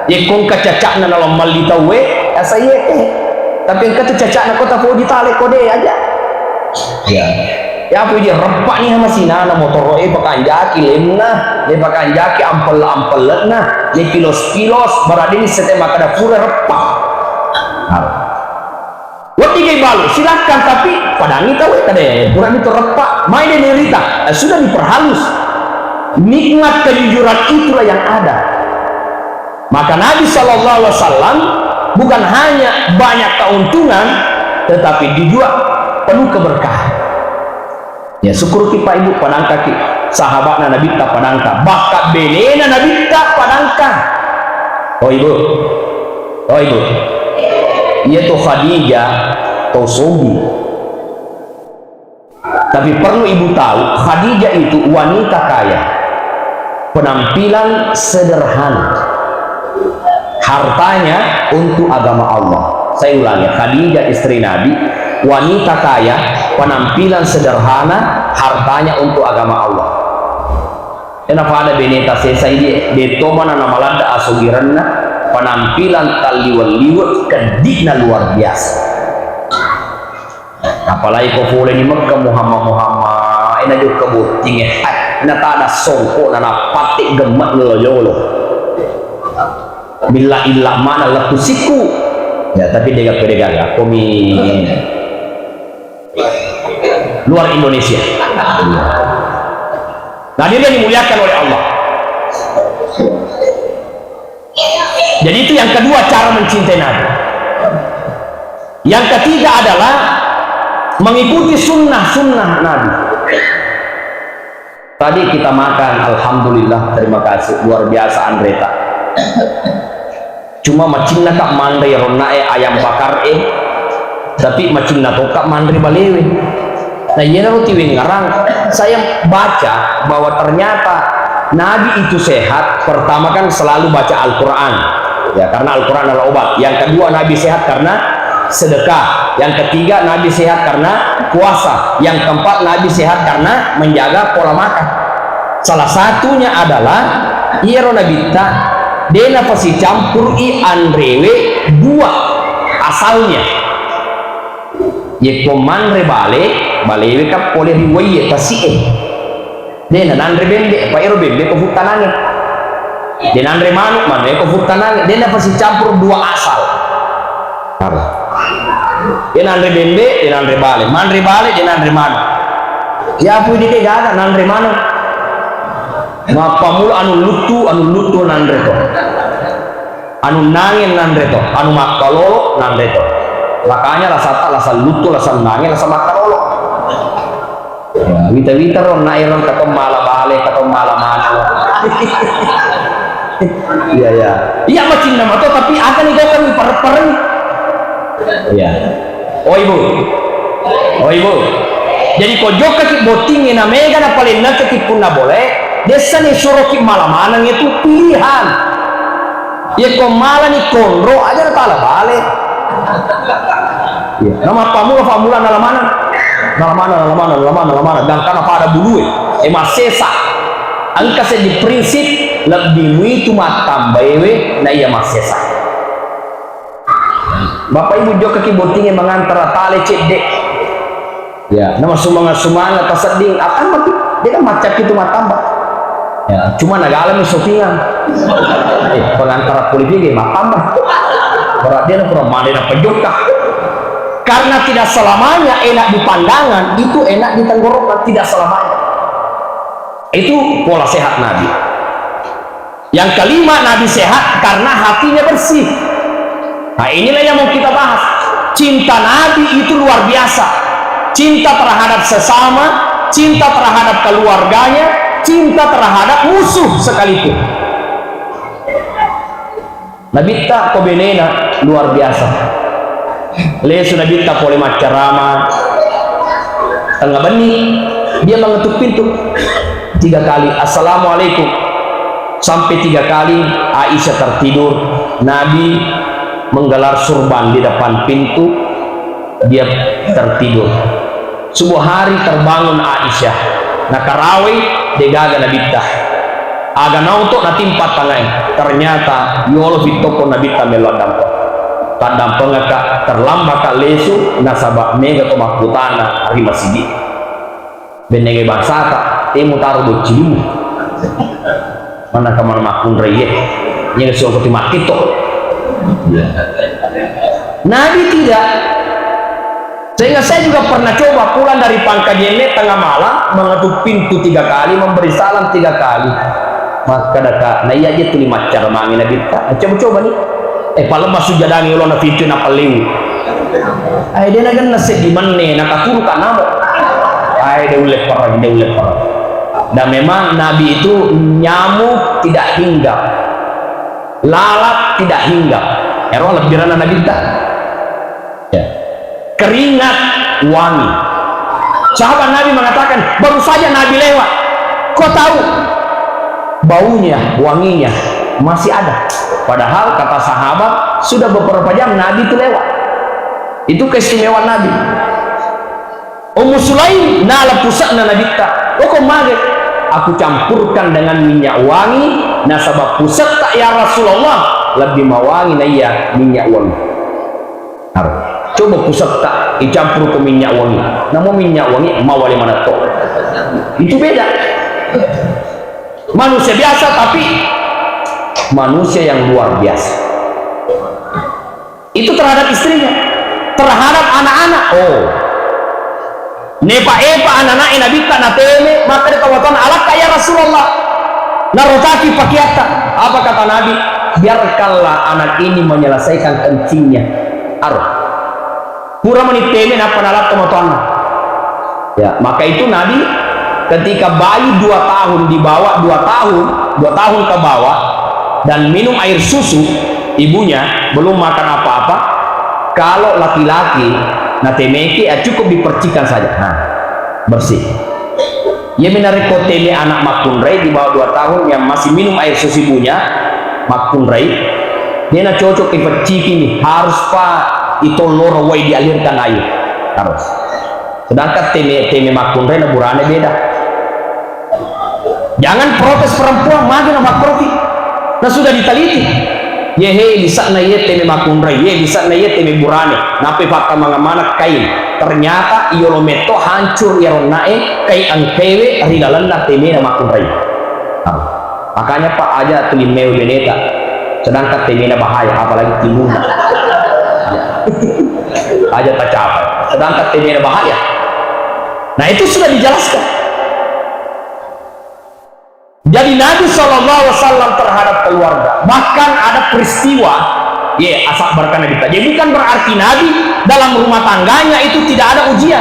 yekko engka cacakna nalommalli tauwe, asa iye, eh. Tapi engka tu cacakna kota podi tale kode aja. Ya. Ya, apa dia reppa ni hamasinana motoro e pakanjaki lemna, le pakanjaki ampel-ampelna, le pilos-pilos, berarti ni sete makkada pura reppa. Nah. Wedding gai balu, silakan, tapi padangi tau e, kada pura itu reppa. Mai dia nerita, eh, sudah diperhalus. Nikmat kejujuran itulah yang ada. Maka Nabi Shallallahu Alaihi Wasallam bukan hanya banyak keuntungan, tetapi juga penuh keberkahan. Ya, syukur ki Pak Ibu, padangkaki sahabatna Nabitta padangka, bahkan benena Nabitta padangka. Oh Ibu, oh Ibu, iya tu Khadijah tau sogi. Tapi perlu Ibu tahu, Khadijah itu wanita kaya, penampilan sederhana, hartanya untuk agama Allah. Saya ulangi, Khadijah istri Nabi, wanita kaya, penampilan sederhana, hartanya untuk agama Allah. Ena pada beneta sesa ini, de tomana namaladda asugiranna, penampilan talliwet-liwet, keddi'na luar biasa. Apalagi ko pole ni Mekka, Muhammad, Muhammad, ena jokka botting e, hai, na tada songko na napatte gemmek lo yolo. Billa illa mana lettu sikku. Ya, tapi dega pede gaga, komi luar Indonesia. Nah, dia dimuliakan oleh Allah. Jadi itu yang kedua cara mencintai Nabi. Yang ketiga adalah mengikuti sunnah-sunnah Nabi. Tadi kita makan, alhamdulillah, terima kasih, luar biasa anreta. Cuma macinna ka manre ronna e ayam bakar e, tapi macinna toka manre balewe. Nah, iyanaro tiwengngerang, saya baca bahwa ternyata Nabi itu sehat, pertama kan selalu baca Al-Quran. Ya, karena Al-Quran adalah obat. Yang kedua, Nabi sehat karena sedekah. Yang ketiga, Nabi sehat karena puasa. Yang keempat, Nabi sehat karena menjaga pola makan. Salah satunya adalah iyaro Nabitta De' napasicampur'i anrewe dua asalnya. Yekko manre bale, balewe kan pole ri uwaiye, tasi'e. De' nanre bembe, apa ero bembe ko futtanange. De' nanre manu', manu'e ko futtanange. De' napasicampur dua asal. De' nanre bembe, de' nanre bale. Manre bale, de' nanre manu'. Yapu idi' de' gaga nanre manu'. Mappammula anu luttu, anu luttu nanre to. Anu nange nanre to, anu makkalolo nanre to. Makanya lasata lasa luttu, lasa nange, lasa makkalolo. Ya, wita-wita ro na ero kato mala bale, kato mala manu'. Iya, iya. Iya macinna mato, tapi aga ni gaga mi pareng-pareng. Iya. Oh, Ibu. Oh, Ibu. Jadi ko jokkaki bottingnge na mega na palennakki punna bole, dessa ni suroki mala maneng itu pilihan. Yekko malani konro aja na tala bale. Iya. Na mappammula-pammula nala maneng. Nala maneng, nala maneng, nala maneng, nala maneng. Gangkana pada bulue. E massesa. Engka seddi prinsip, lebbi muitu mattambaewe na iya massesa. Bapak Ibu jokkaki bottingnge mangantara tale cedde. Ya, nama sumanga-sumanga tasedding, atamba tu, de' kan maccakki tu mattamba. Ya, cuma nagalami shoppingan. Eh, pengantara politik dia mattamba. Berat dia pura male na pejokka. Karena tidak selamanya enak di pandangan, itu enak di tenggorokan, tidak selamanya. Itu pola sehat Nabi. Yang kelima, Nabi sehat karena hatinya bersih. Nah, inilah yang mau kita bahas. Cinta Nabi itu luar biasa. Cinta terhadap sesama, cinta terhadap keluarganya, cinta terhadap musuh sekalipun. Nabitta ko benena luar biasa. Lesu Nabitta pole maccarama, tengnga benni, dia mengetuk pintu tiga kali, "Assalamualaikum." Sampai tiga kali Aisyah tertidur, Nabi menggelar surban di depan pintu, dia tertidur. Subuh hari terbangun Aisyah, nakarawai, de' gaga Nabitta. Aga naoto natimpa tangae. Ternyata yolo fittoko Nabitta mello addampeng. Taddampengaka, terlambaka lesu, nasaba mega to makkutana ri masigi. Bennenge bangsata, temu taro boccimu. Mana kamar makkunrai ye? Nyega suoko ti makkitto. Nabi tidak. Sehingga saya juga pernah coba pulang dari Pangkajene tengah malam, mengetuk pintu tiga kali, memberi salam tiga kali. Makkadaka, na iya je tuli maccara mangi Nabitta. Coba-coba nih. Eh, palemma sujjadangi ulona pintu na pallewu. Ai, de' nagenna seddi menne, nakaturu kanamo. Ai, de' ulle parang, de' ulle parang. Dan memang Nabi itu nyamuk tidak hinggap. Lalat tidak hinggap. Ero lebbiranna Nabitta. Ya. Keringat wangi. Sahabat Nabi mengatakan, baru saja Nabi lewat. Kok tahu? Baunya, wanginya masih ada. Padahal kata sahabat, sudah beberapa jam Nabi itu lewat. Itu keistimewaan Nabi. Ummu Sulaim nala puse'na Nabitta. Oko mage, "Aku campurkan dengan minyak wangi, nasaba pusetta ya Rasulullah lebbi mawangi naiya minyak wangi." Aro. Coba pusetta icampur ko minyak wangi. Namo minyak wangi mawale manetto. Itu beda. Manusia biasa tapi manusia yang luar biasa. Itu terhadap istrinya, terhadap anak-anak. Oh. Nepa-epa anak-anak Nabitta nateme, maka dia tahu Tuhan, "Alakka ya Rasulullah." Narotaki pakiatta. Apa kata Nabi? "Biarkanlah anak ini menyelesaikan kencingnya." Aro. Pura meni teme nappa nalakko matoanna. Ya, maka itu Nabi ketika bayi dua tahun di bawah, dua tahun, dua tahun ke bawah, dan minum air susu ibunya, belum makan apa-apa, kalau laki-laki natemeke, ya cukup dipercikkan saja. Nah, bersih. Iyami narekko teme anak makkunrai di bawah dua tahun yang masih minum air susu ibunya, makkunrai, de' nacocok ipecciki, harus pa itolloro wai, dialirkan air. Harus. Sedangkan teme, teme makkunrai na burane beda. Jangan protes perempuan, magi na makkuroki. Nah, sudah diteliti. Ye he, lise'na iye teme makkunrai, ye lise'na iye teme burane. Nappa ifattamanga maneng kain. Ternyata iyolo metto hancur iyaronna'e kai engkaewe ri lalenna temena makkunrai. Nah, makanya, Pak, aja tuli meo beneta. Sedangkan temena bahaya, apalagi timunna. Aja tacapai. Sedangkan temena bahaya. Nah, itu sudah dijelaskan. Jadi Nabi sallallahu alaihi wasallam terhadap keluarga, bahkan ada peristiwa, ye, asabbarkan Nabitta. Jadi bukan berarti Nabi dalam rumah tangganya itu tidak ada ujian.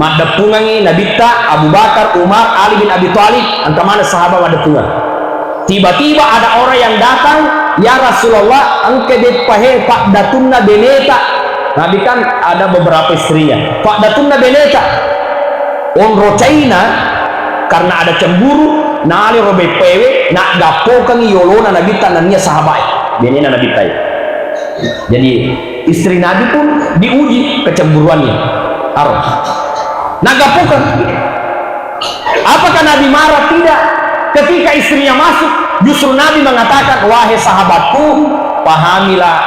Maddeppungengngi Nabitta, Abu Bakar, Umar, Ali bin Abi Thalib, engka maneng sahabat maddeppungeng. Tiba-tiba ada orang yang datang, "Ya Rasulullah, engka beppa he paddatunna beneta." Nabi kan ada beberapa istrinya. "Paddatunna beneta." Onro China, karena ada cemburu, nalero beppaewe, naggappokengngi yolona Nabitta nennia sahabae, benena Nabitta e. Jadi, istri Nabi pun diuji kecemburuannya. Aro. Naggappokeng. Apakah Nabi marah? Tidak. Ketika istrinya masuk, justru Nabi mengatakan, "Wahai sahabatku, pahamilah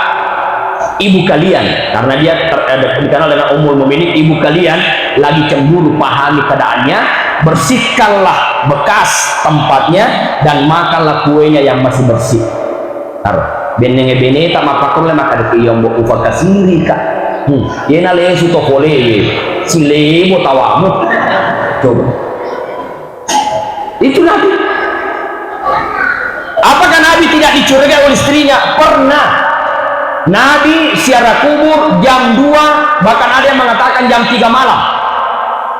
ibu kalian." Karena dia ter-, eh, dikenal dengan Ummul Mukminin, ibu kalian lagi cemburu, pahami keadaannya, bersihkanlah bekas tempatnya dan makanlah kuenya yang masih bersih. Aro, bennenge beneta mappakkulle makkeda, "Iya, Mbok, ufakasirika." Hmm, yena lesu to polewe, silebo tawamu. Coba. Itu Nabi. Apakah Nabi tidak dicurigai oleh istrinya? Pernah. Nabi ziarah kubur jam dua, bahkan ada yang mengatakan jam tiga malam.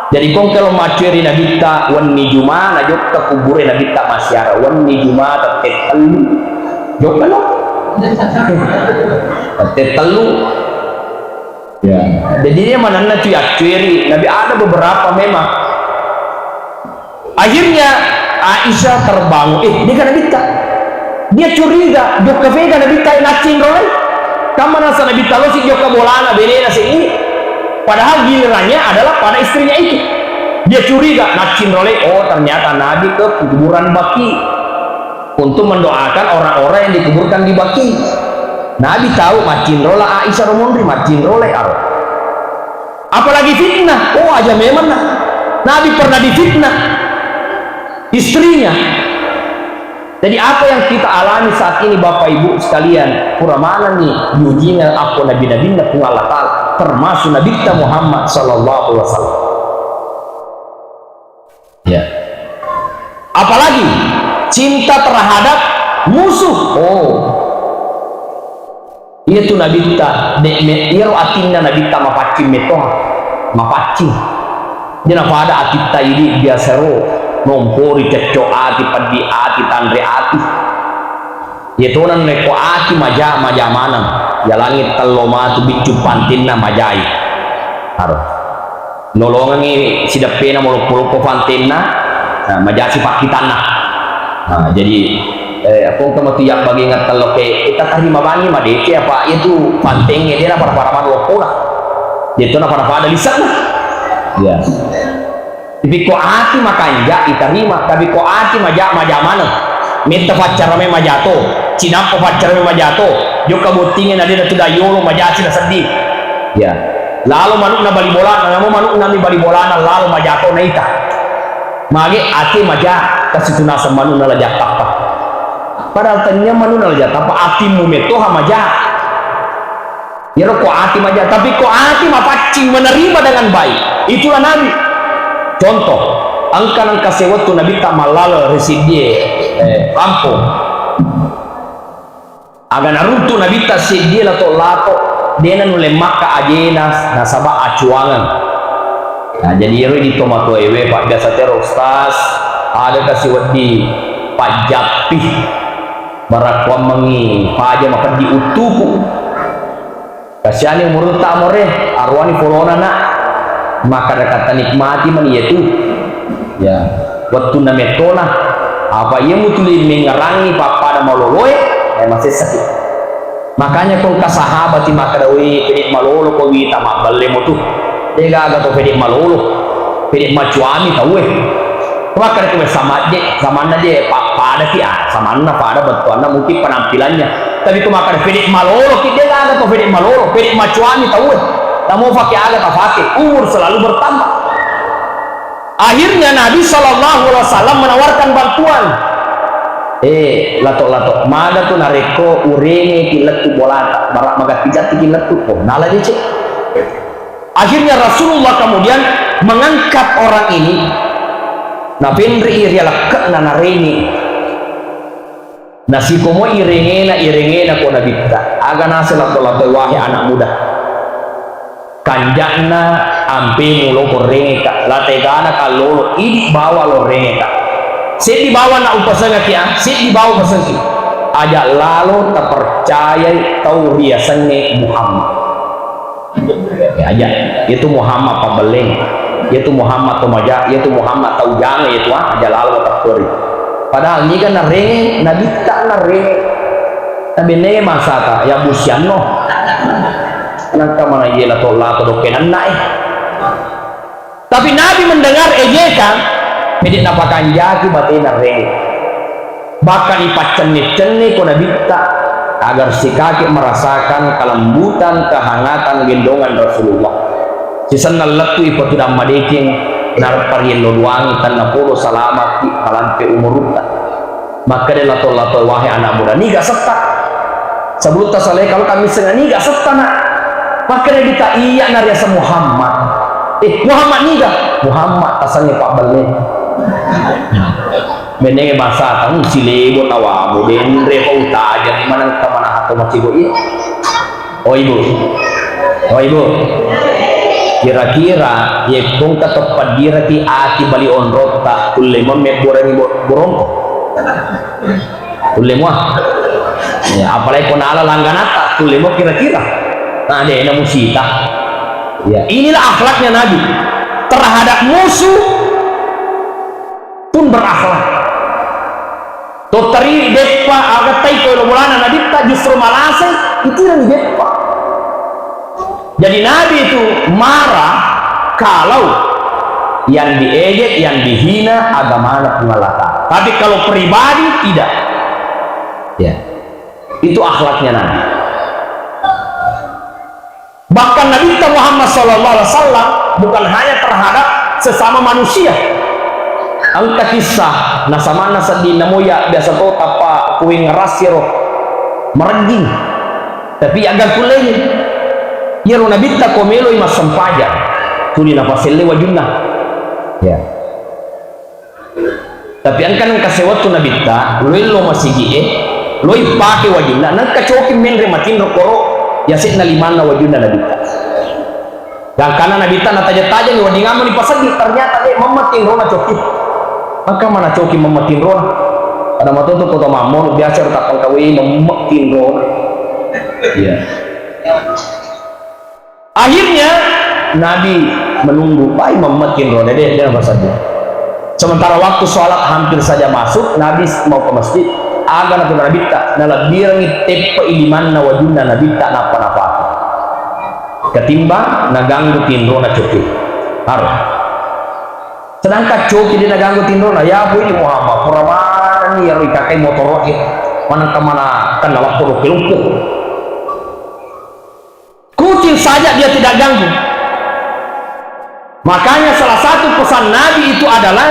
Jadi, kong kalau maccueri Nabitta wenni Juma, najokka kubure Nabitta massiara wenni Juma tette tellu. Jokka lo. Tette tellu. Ya. Jadi, dia manenna tu yaccueri. Nabi ada beberapa memang. Akhirnya Aisyah terbangun. Eh, dia kan Nabitta. Dia curiga, jokka fega Nabitta, naccinrolai. Kamma nasa Nabitta lo si jokka bolana, benena si. Padahal gilirannya adalah pada istrinya itu. Dia curiga, naccinrolai. Oh, ternyata Nabi ke kuburan Baqi untuk mendoakan orang-orang yang dikuburkan di Baqi. Nabi tahu maccinrola Aisyah romonri, maccinrolai aro. Apalagi fitnah. Oh, aja memang nah. Nabi pernah difitnah istrinya. Jadi, apa yang kita alami saat ini, Bapak Ibu sekalian, pura manenni diujinga akko nabi-nabinna Puang Allah Ta'ala, termasuk Nabitta Muhammad sallallahu alaihi wasallam. Ya. Apalagi cinta terhadap musuh. Oh. Iya tu Nabitta, de-, me-, iyaro atinna Nabitta mapaccing metto, mapaccing. Dia napada atitta idi biasa ro, nompori cecco ati, peddi ati, tanre ati. Iya tona nekko ati maja, maja maneng. Yalangi tello matu biccu pantinna majai. Aro. Nolongengngi sideppena maloppo-loppo fantenna, nah, majasi pakkitanna. Nah, jadi, eh, apa engka matu yabbagengeng telloke, eh, tatarima bangi madeceng apa, iya tu fantengnge de napada-pada maneng loppona. Iya tu napada-pada lise'na. Iya. Tapi ko ati makanja, itarima. Tapi ko ati maja, maja maneng. Metta faccarame majato. Cinappa faccarame majato. Jokka bottingnge na de natu daiyolo, majasi nasedding. Ya. Lalo manu'na bali bolana, namo manu'na mi bali bolana, lalo majato naita. Mage ati maja, kasitunaseng manu'na la jattappa. Padahal tennia manu'na la jattappa, atimmu mettoha maja. Iyaro ko ati maja, tapi ko ati mapaccing menerima dengan baik, itulah Nabi. Contoh, engka nengka sewettu Nabitta mallala ri siddie, eh, kampong. Aga naruntu Nabitta siddie lato-lato, dena nulle makka ajena nasaba acuangeng. Nah, jadi iyaro di tomatoewe, Pak, biasa tero, "Ustaz, ada kasi wedding pajjappi?" Marakkuammengngi paja mapeddi uttuku. Kasiani umurutta more, aruani folona, Nak. Makkadaka tanikmati mani iyatu. Ya, wettunna mettona. Apa iya mutuli mengngerangi pappada maloloe, eh, masessaki. Makanya ko engka sahabati makkada, "Woi, pede malolo ko wita mabbelle mo tu." Degaga to pede malolo. Pede macuami tauwe. Makkeda tu sama je, samanna je pa-, pada ki, ah, samanna pada bettuanna mungkin penampilannya. Tapi ko makkeda pede malolo ki, de gaga to pede malolo, pede macuani tau e. Namo fake aga tafake, umur selalu bertambah. Akhirnya Nabi sallallahu alaihi wasallam menawarkan bantuan. Eh, lato-lato, maga tu narekko urenge ki lettu bolata, bara magatti-gatti ki lettu, oh, nala deceng. Akhirnya Rasulullah kemudian mengangkat orang ini, napenri'i ri alekke'na, narenge. Nasikomoi rengena, irengena ko Nabitta. Aga naseng lato-latoi, wahai anak muda. Kanja'na ampemu lo ko rengeka, la tegana kallolo, idi bawa lo rengeka. Seddi bawa na upasengaki, ah, seddi bawa upasengki. Aja lalo tapercayai tau riasengnge Muhammad. Ya, aja. Itu Muhammad pabelleng. Itu Muhammad tomaja, itu Muhammad tau jange itu, ah, aja lalo tapperi. Padahal niga narenge, Nabitta narenge. Tabennenge masata, ya busianno. Nangka mana ye lato-lato dokke nanna, eh. Tapi Nabi mendengar ejekan, pede napakanjaki batena renge. Bahkan ipaccenne-cenne ko Nabitta agar sikake merasakan kelembutan, kehangatan gendongan Rasulullah. Sisenna lettu ipatudang madeceng, nareppa riello duangi tennapodo salamaki malampe umurutta. Makkeda lato-lato, wahai anak muda, niga setta? Sebelum tasalai, kalau kami senga niga setta, nak? Makkeda kita, iya, nariaseng Muhammad. Eh, Muhammad niga? Muhammad tasengnge pabbelle. Menenge masa tamu silebo tawamu denre pa utaja maneng kamana atau macigo iya. Oh, Ibu. Oh, Ibu. Kira-kira, yekkongka teppaddiraki ati bali onrotta, kulle memme borangi bo-, borongko? Kulle mua? Ya, apalagi ko nala langganatta, kulle mua kira-kira? Nah, de, na musita. Ya, inilah akhlaknya Nabi terhadap musuh pun berakhlak. Tottari beppa, aga tai ko elo bolana Nabitta justru malasai, itirani beppa. Jadi Nabi itu marah kalau yang diejek, yang dihina agamana Puang Allah Ta'ala. Tapi kalau pribadi tidak. Ya. Itu akhlaknya Nabi. Bahkan Nabitta Muhammad sallallahu alaihi wasallam bukan hanya terhadap sesama manusia. Engka kisah, nasamanna seddinna moya biasa to tappa kuing ngerasiro meregging. Tapi aga kullei. Iyaro Nabitta ko meloi massempajang, tuli napaselle wajunna. Ya. Tapi engka nengka sewwattu Nabitta, loello masigi'e, loi pake wajunna, nengka coki menre matinro koro yase'na limanna wajunna Nabitta. Gangkana Nabitta nataja-tajani wedding ammani paseddi, ternyata de, memma tinrona coki. Engka mana coki memma tinrona. Pada matoto kota mammono biasa ro tappangkawei memma tinrona. Iya. Akhirnya Nabi menunggu, pai memma tinrona, de, de, de, passeddi. Sementara waktu sholat hampir saja masuk, Nabi mau ke masjid. Aga napake Nabitta, nalebbirengi teppe'i limanna wajunna Nabitta nappa napake. Ketimbang naganggu tinrona coki. Harus. Sedangkan coki de naganggu tinrona, ya bu ini Muhammad, pura manenni iyaro ikakai motoro'e, manengka mana kenna lappo dokke loppo. Kucing saja dia tidak ganggu. Makanya salah satu pesan Nabi itu adalah,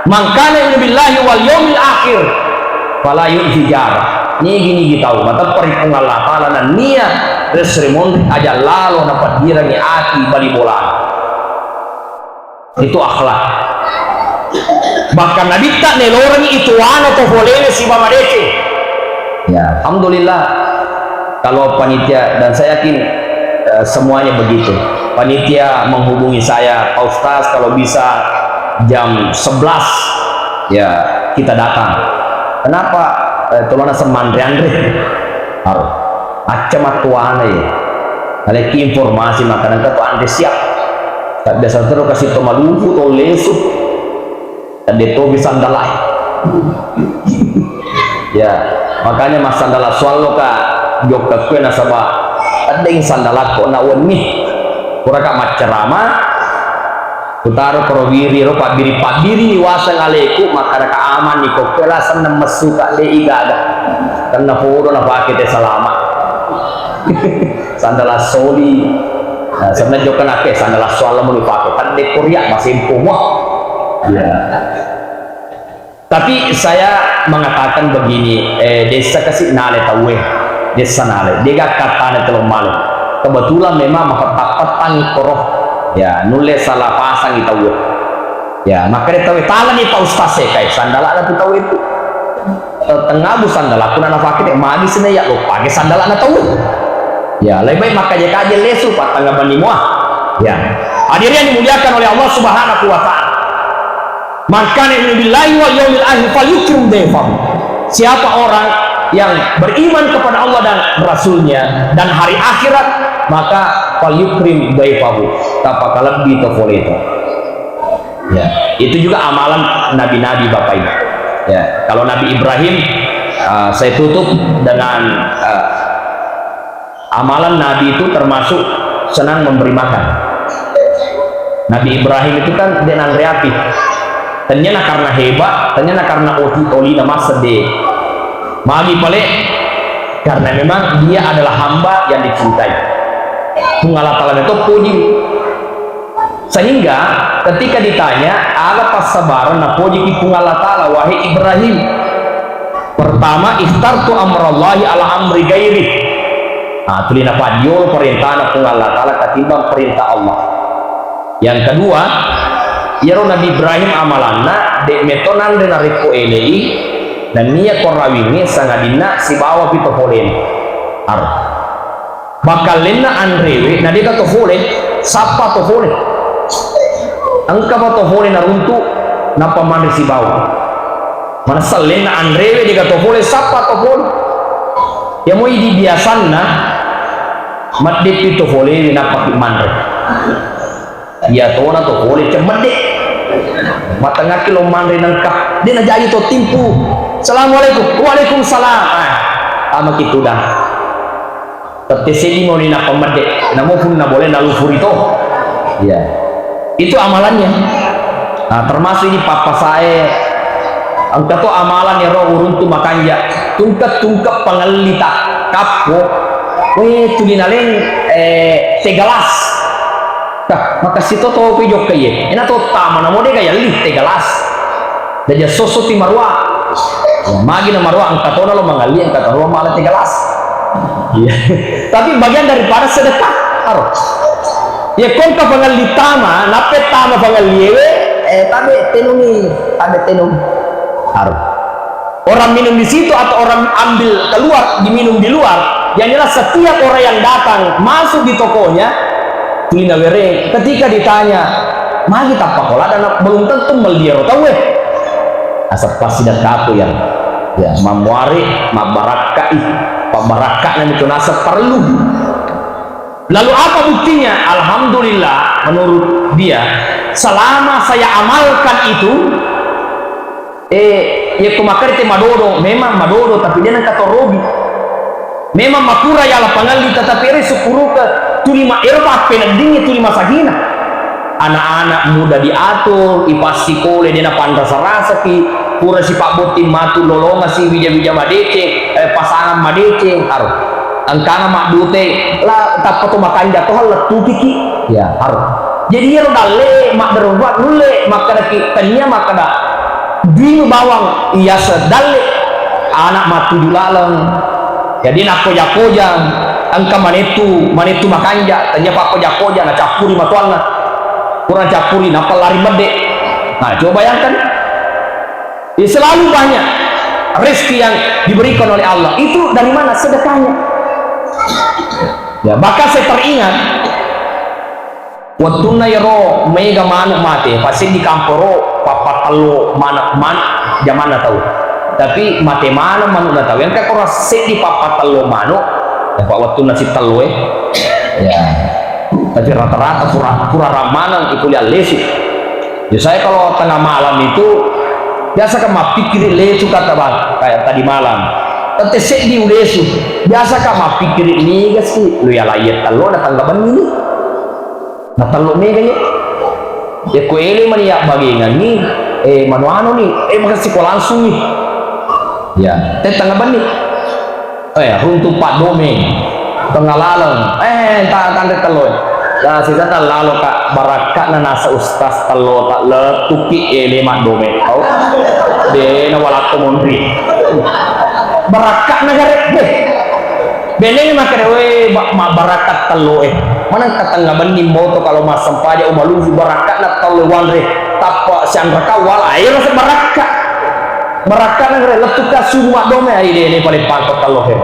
"Man kana yu'minu billahi wal yaumil akhir, fala yu'zi jarah." Nigi-nigi tau mateppa ri Puang Allah Ta'ala nennia res ri monri aja lalo napaddirangi ati bali bolana. Itu akhlak. Bahkan Nabitta nelorengi itu wana to folene siba madeceng. Ya, alhamdulillah. Kalau panitia, dan saya yakin, eh, semuanya begitu. Panitia menghubungi saya, "Pak Ustaz, kalau bisa jam sebelas, ya, kita datang." Kenapa? Eh, tolona semanre-anre. Harus. Macam atuana ya. Aleki informasi makanan ke tu anre siap. Tak biasa terus kasih to malufu to lesu. Tadde topi sandalai. Ya, makanya massandala suallo ka jokka kue nasaba teddeng sandalakko na wenni. Puraka maccarama, Kutaro koro wiri ro, pabbiri-pabbiri ni waseng aleku, makkadaka aman ni kokke, la senneng messu ka, de igaga. Tenna podo na pake te salama. Sandala soli. Nah, senneng jokka nakke sandala soala muni pake. Tadde korea masempo mua. Ya. Tapi saya mengatakan begini, eh, dessa kasi nale tauwe, dessa nale, dega kattana telo male. Kebetulan memang mapettang-pettang koro, ya, nulle salah pasang i tauwe. Ya, makanya tauwe talani Pak Ustaz e, kai sandalana tu tauwe itu. Eh, tengabu sandala, kuna nafake te, magi sini ya lo pake sandalana tauwe. Ya, lebih baik makanya kaje lesu, patang bani mua. Ya. Hadirin yang dimuliakan oleh Allah Subhanahu wa Ta'ala. Man kana yu'minu billahi wal yaumil akhir falyukrim dhaifahu. Siapa orang yang beriman kepada Allah dan Rasulnya dan hari akhirat, maka falyukrim dhaifahu. Tapakalebbi to fole to. Ya, itu juga amalan nabi-nabi Bapak Ibu. Ya, kalau Nabi Ibrahim, uh, saya tutup dengan, uh, amalan Nabi itu termasuk senang memberi makan. Nabi Ibrahim itu kan dia nanre api. Tenniana karena hebat, tenniana karena oti-, olina masedde. Magi pale? Karena memang dia adalah hamba yang dicintai. Puang Allah Ta'ala itu puji. Sehingga ketika ditanya, aga passabareng napojiki Puang Allah Ta'ala, wahai Ibrahim? Pertama, ikhtartu amrallahi ala amri ghairi. Nah, tuli napaddiolo perintana Puang Allah Ta'ala katimbang perintah Allah. Yang kedua, iyaro Nabi Ibrahim amalanna, de' meto nanre narekko elei, nennia korawingnge sangadinna sibawa pi to polena. Aro. Bakkallenna anrewe, na deka to fole, sappa to fole. Engka pa to fole naruntu, nappa manre sibawa. Manessa lenna anrewe deka to fole, sappa to fole. Yamo idi biasanna, maddeppi to folewe, nappa ki manre. Iya tona to fole cemmedde. Matengakki lo manre nengka. De' najaji to timpu. Assalamualaikum. Waalaikumsalam. Ah, tama ki tudang. Tette seddi moni nappa medde, namo punna boleh nalufuri to. Iya. Itu amalannya. Nah, termasuk ini pappasae, engka to amalan ero uruntu makanja, tungke-tungke pangellita kappo, we tuli naleng, eh, tegalas. Kah, makassi to topi jokka iye. Ena to tama namo de gayalli tegalas. Daja sosso ti marua. Ya, magi na marua engka tona lo mangalli, engka tona lo mala tegalas. Iya. Tapi bagian daripada sedekah, aro. Ya, kongka pangalli tama, nappe tama pangalli ewe, eh, tabe tenungi, tabe tenung. Aro. Orang minum di situ atau orang ambil keluar, diminum di luar, yang jelas setiap orang yang datang masuk di tokonya, tuli nawereng. Ketika ditanya, magi tappa kola, dan belum tentu melli ero tauwe. Asappa sidang kapu yang, ya, mammuare mabbarakkai, pabbarakka nami tu nasab perlu. Lalu apa buktinya? Alhamdulillah, menurut dia, selama saya amalkan itu, eh, yekko makkeda te madodo, memang madodo, tapi de nengka to rogi. Memang makura yala pangalli, tetapi ero sukkuruka tuli ma-, ero pappeneddingngi tuli masagina. Anak-anak muda diatur, ipassikole, de napanrasa-rasaki, pura sipabbotting matu lolongasi wija-wija madeceng, eh, pasangan madeceng, aro. Engkana maddute, la tappa to makanja to lettukiki. Ya, aro. Jadi iyaro dalle madderwa nulle makkedaki, tania makkeda duimu bawang iyaseng dalle, anak mattuju laleng. Jadi nakkoja-koja, engka manettu, manettu makanja, tania pakkoja-koja, nacappuri matoanna. Pura nacappuri, nappa lari medde. Nah, coba bayangkan. Ya, selalu banyak rezeki yang diberikan oleh Allah. Itu dari mana? Sedekahnya. Ya, bahkan saya teringat, wettunna iyaro mega manuk mate, paseddi kamporo, pappatello mana-, man-, jamanna tau. Tapi mate maneng manukna tau. Engka koro seddi pappatello manuk, ya, pa wettunna sitello, eh. Ya. Tapi rata-rata pura, pura rammaneng ikuliah lesu. Ya, saya kalau tengah malam itu, biasa kan mappikkiri lesu kata bang, kayak tadi malam. Tette seddi ulesu, biasa kan mappikkiri niga si, lu ya layat tello datang ke benni. Nah, tello mega ya. Yakko ele mani yabbagengengngi, eh, manu-anu ni, eh, makessiko langsung ni. Ya, te tengnga benni. Eh, runtu paddome. Tengnga laleng. Eh, ta-, tanre tello. La sisa tallalo ka barakka'na nasa ustaz tello ta lettuki ele maddome. Tau. De na walatto monri. Barakka'na gare. Deh. Benengngi makkeda, "We, ba-, mabbarakka tello e. Maneng ka tengnga benni moto kalau massempajang umalufu barakka'na tello wanre tappa sianraka wala aero se barakka." Barakka na gare lettu ka subu maddome ai de ne pale pangko tello he.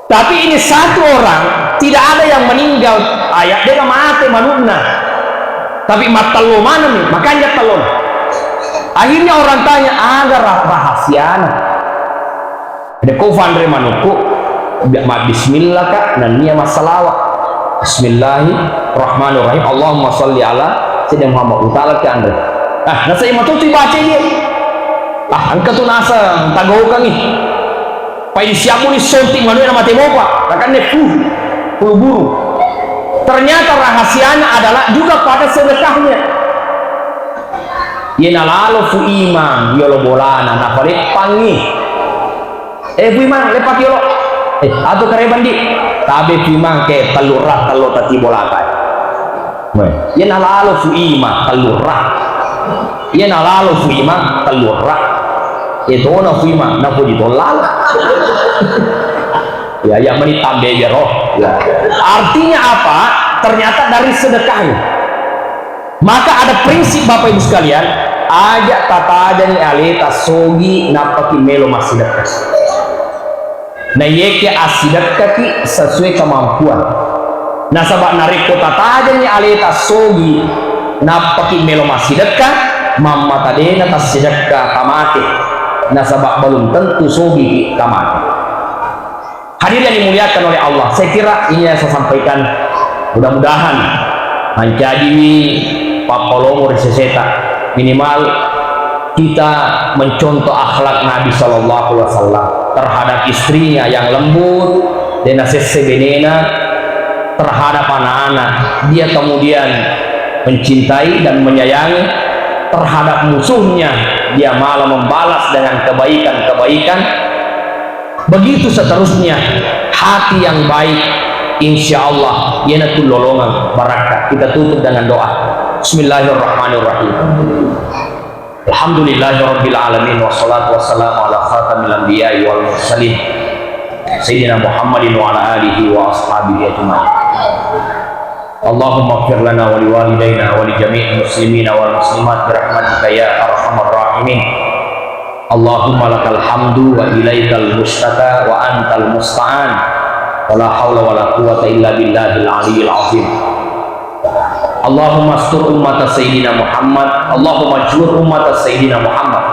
Tapi ini satu orang tidak ada yang meninggal, ayat de mate manukna. Tapi mattello maneng ni, makanja tello. Akhirnya orang tanya, "Aga rah-, rahasiana?" Deko fanre manukku, mabbismillah ka, nennia massalawa. Bismillahirrahmanirrahim. Allahumma shalli ala Sayyidina Muhammad. Utala ki anre. Ah, nasai matu tu baca dia. Ah, engka tu naseng tagaukangi. Pai siapu ni sonti manue na mate mopa, nakanne fuh, buru-buru. Ternyata rahasianya adalah juga pada sedekahnya. Yena lalo Fu Imang yolo bolana, napaleppangi. Eh, Fu Imang, leppaki yolo. Eh, atu karebang di. Tabe Fu Imang ke tellu ra tello tati bolata. Weh, yena lalo Fu Imang tellu ra. Yena lalo Fu Imang tellu ra. Eh, tona Fu Imang, napoji to lalo. Ya, ya meni tambe bero. Ya. Artinya apa? Ternyata dari sedekahnya. Maka ada prinsip, Bapak Ibu sekalian, aja tatajani aleta sogi nappaki melo massidekka. Naiyeke assidekkaki sesuai kemampuan. Nasaba narekko tatajani aleta sogi nappaki melo massidekka, mammata dena tassidekka tamate. Nasaba belum tentu sogi tamate. Hadirin yang dimuliakan oleh Allah, saya kira ini yang saya sampaikan. Mudah-mudahan mancajiwi pappalomo ri seseta. Minimal kita mencontoh akhlak Nabi Sallallahu Alaihi Wasallam terhadap istrinya yang lembut, dena sesse benena, terhadap anak-anak. Dia kemudian mencintai dan menyayangi, terhadap musuhnya, dia malah membalas dengan kebaikan-kebaikan. Begitu seterusnya, hati yang baik, insya Allah, iyanatu lolongeng barakka. Kita tutup dengan doa. Bismillahirrahmanirrahim. Alhamdulillahirabbil alamin, wassalatu wassalamu ala khatamil anbiya'i wal mursalin, Sayyidina Muhammadin wa ala alihi wa ashabihi ajma'in. Allahumma ighfir lana wa liwalidayna wa li jami'il muslimina wal muslimat bi rahmatika ya arhamar rahimin. Allahumma lakal hamdu wa ilaikal mustaka wa antal musta'an. Wa la haula wa la quwwata illa billahil aliyyil azim. Allahumma astur ummata Sayyidina Muhammad. Allahumma jbur ummata Sayyidina Muhammad.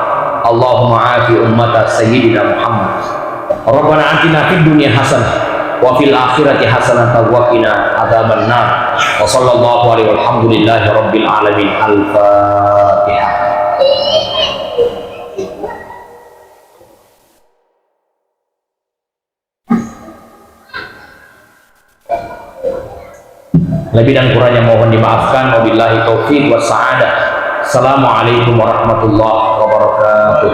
Allahumma afi ummata Sayyidina Muhammad. Rabbana atina fid dunya hasanah wa fil akhirati hasanatan wa qina adzaban nar. Wa sallallahu alaihi walhamdulillahi rabbil alamin. Al-Fatihah. Lebih dan kurangnya mohon dimaafkan. Wabillahi taufiq was sa'adah. Assalamualaikum warahmatullahi wabarakatuh.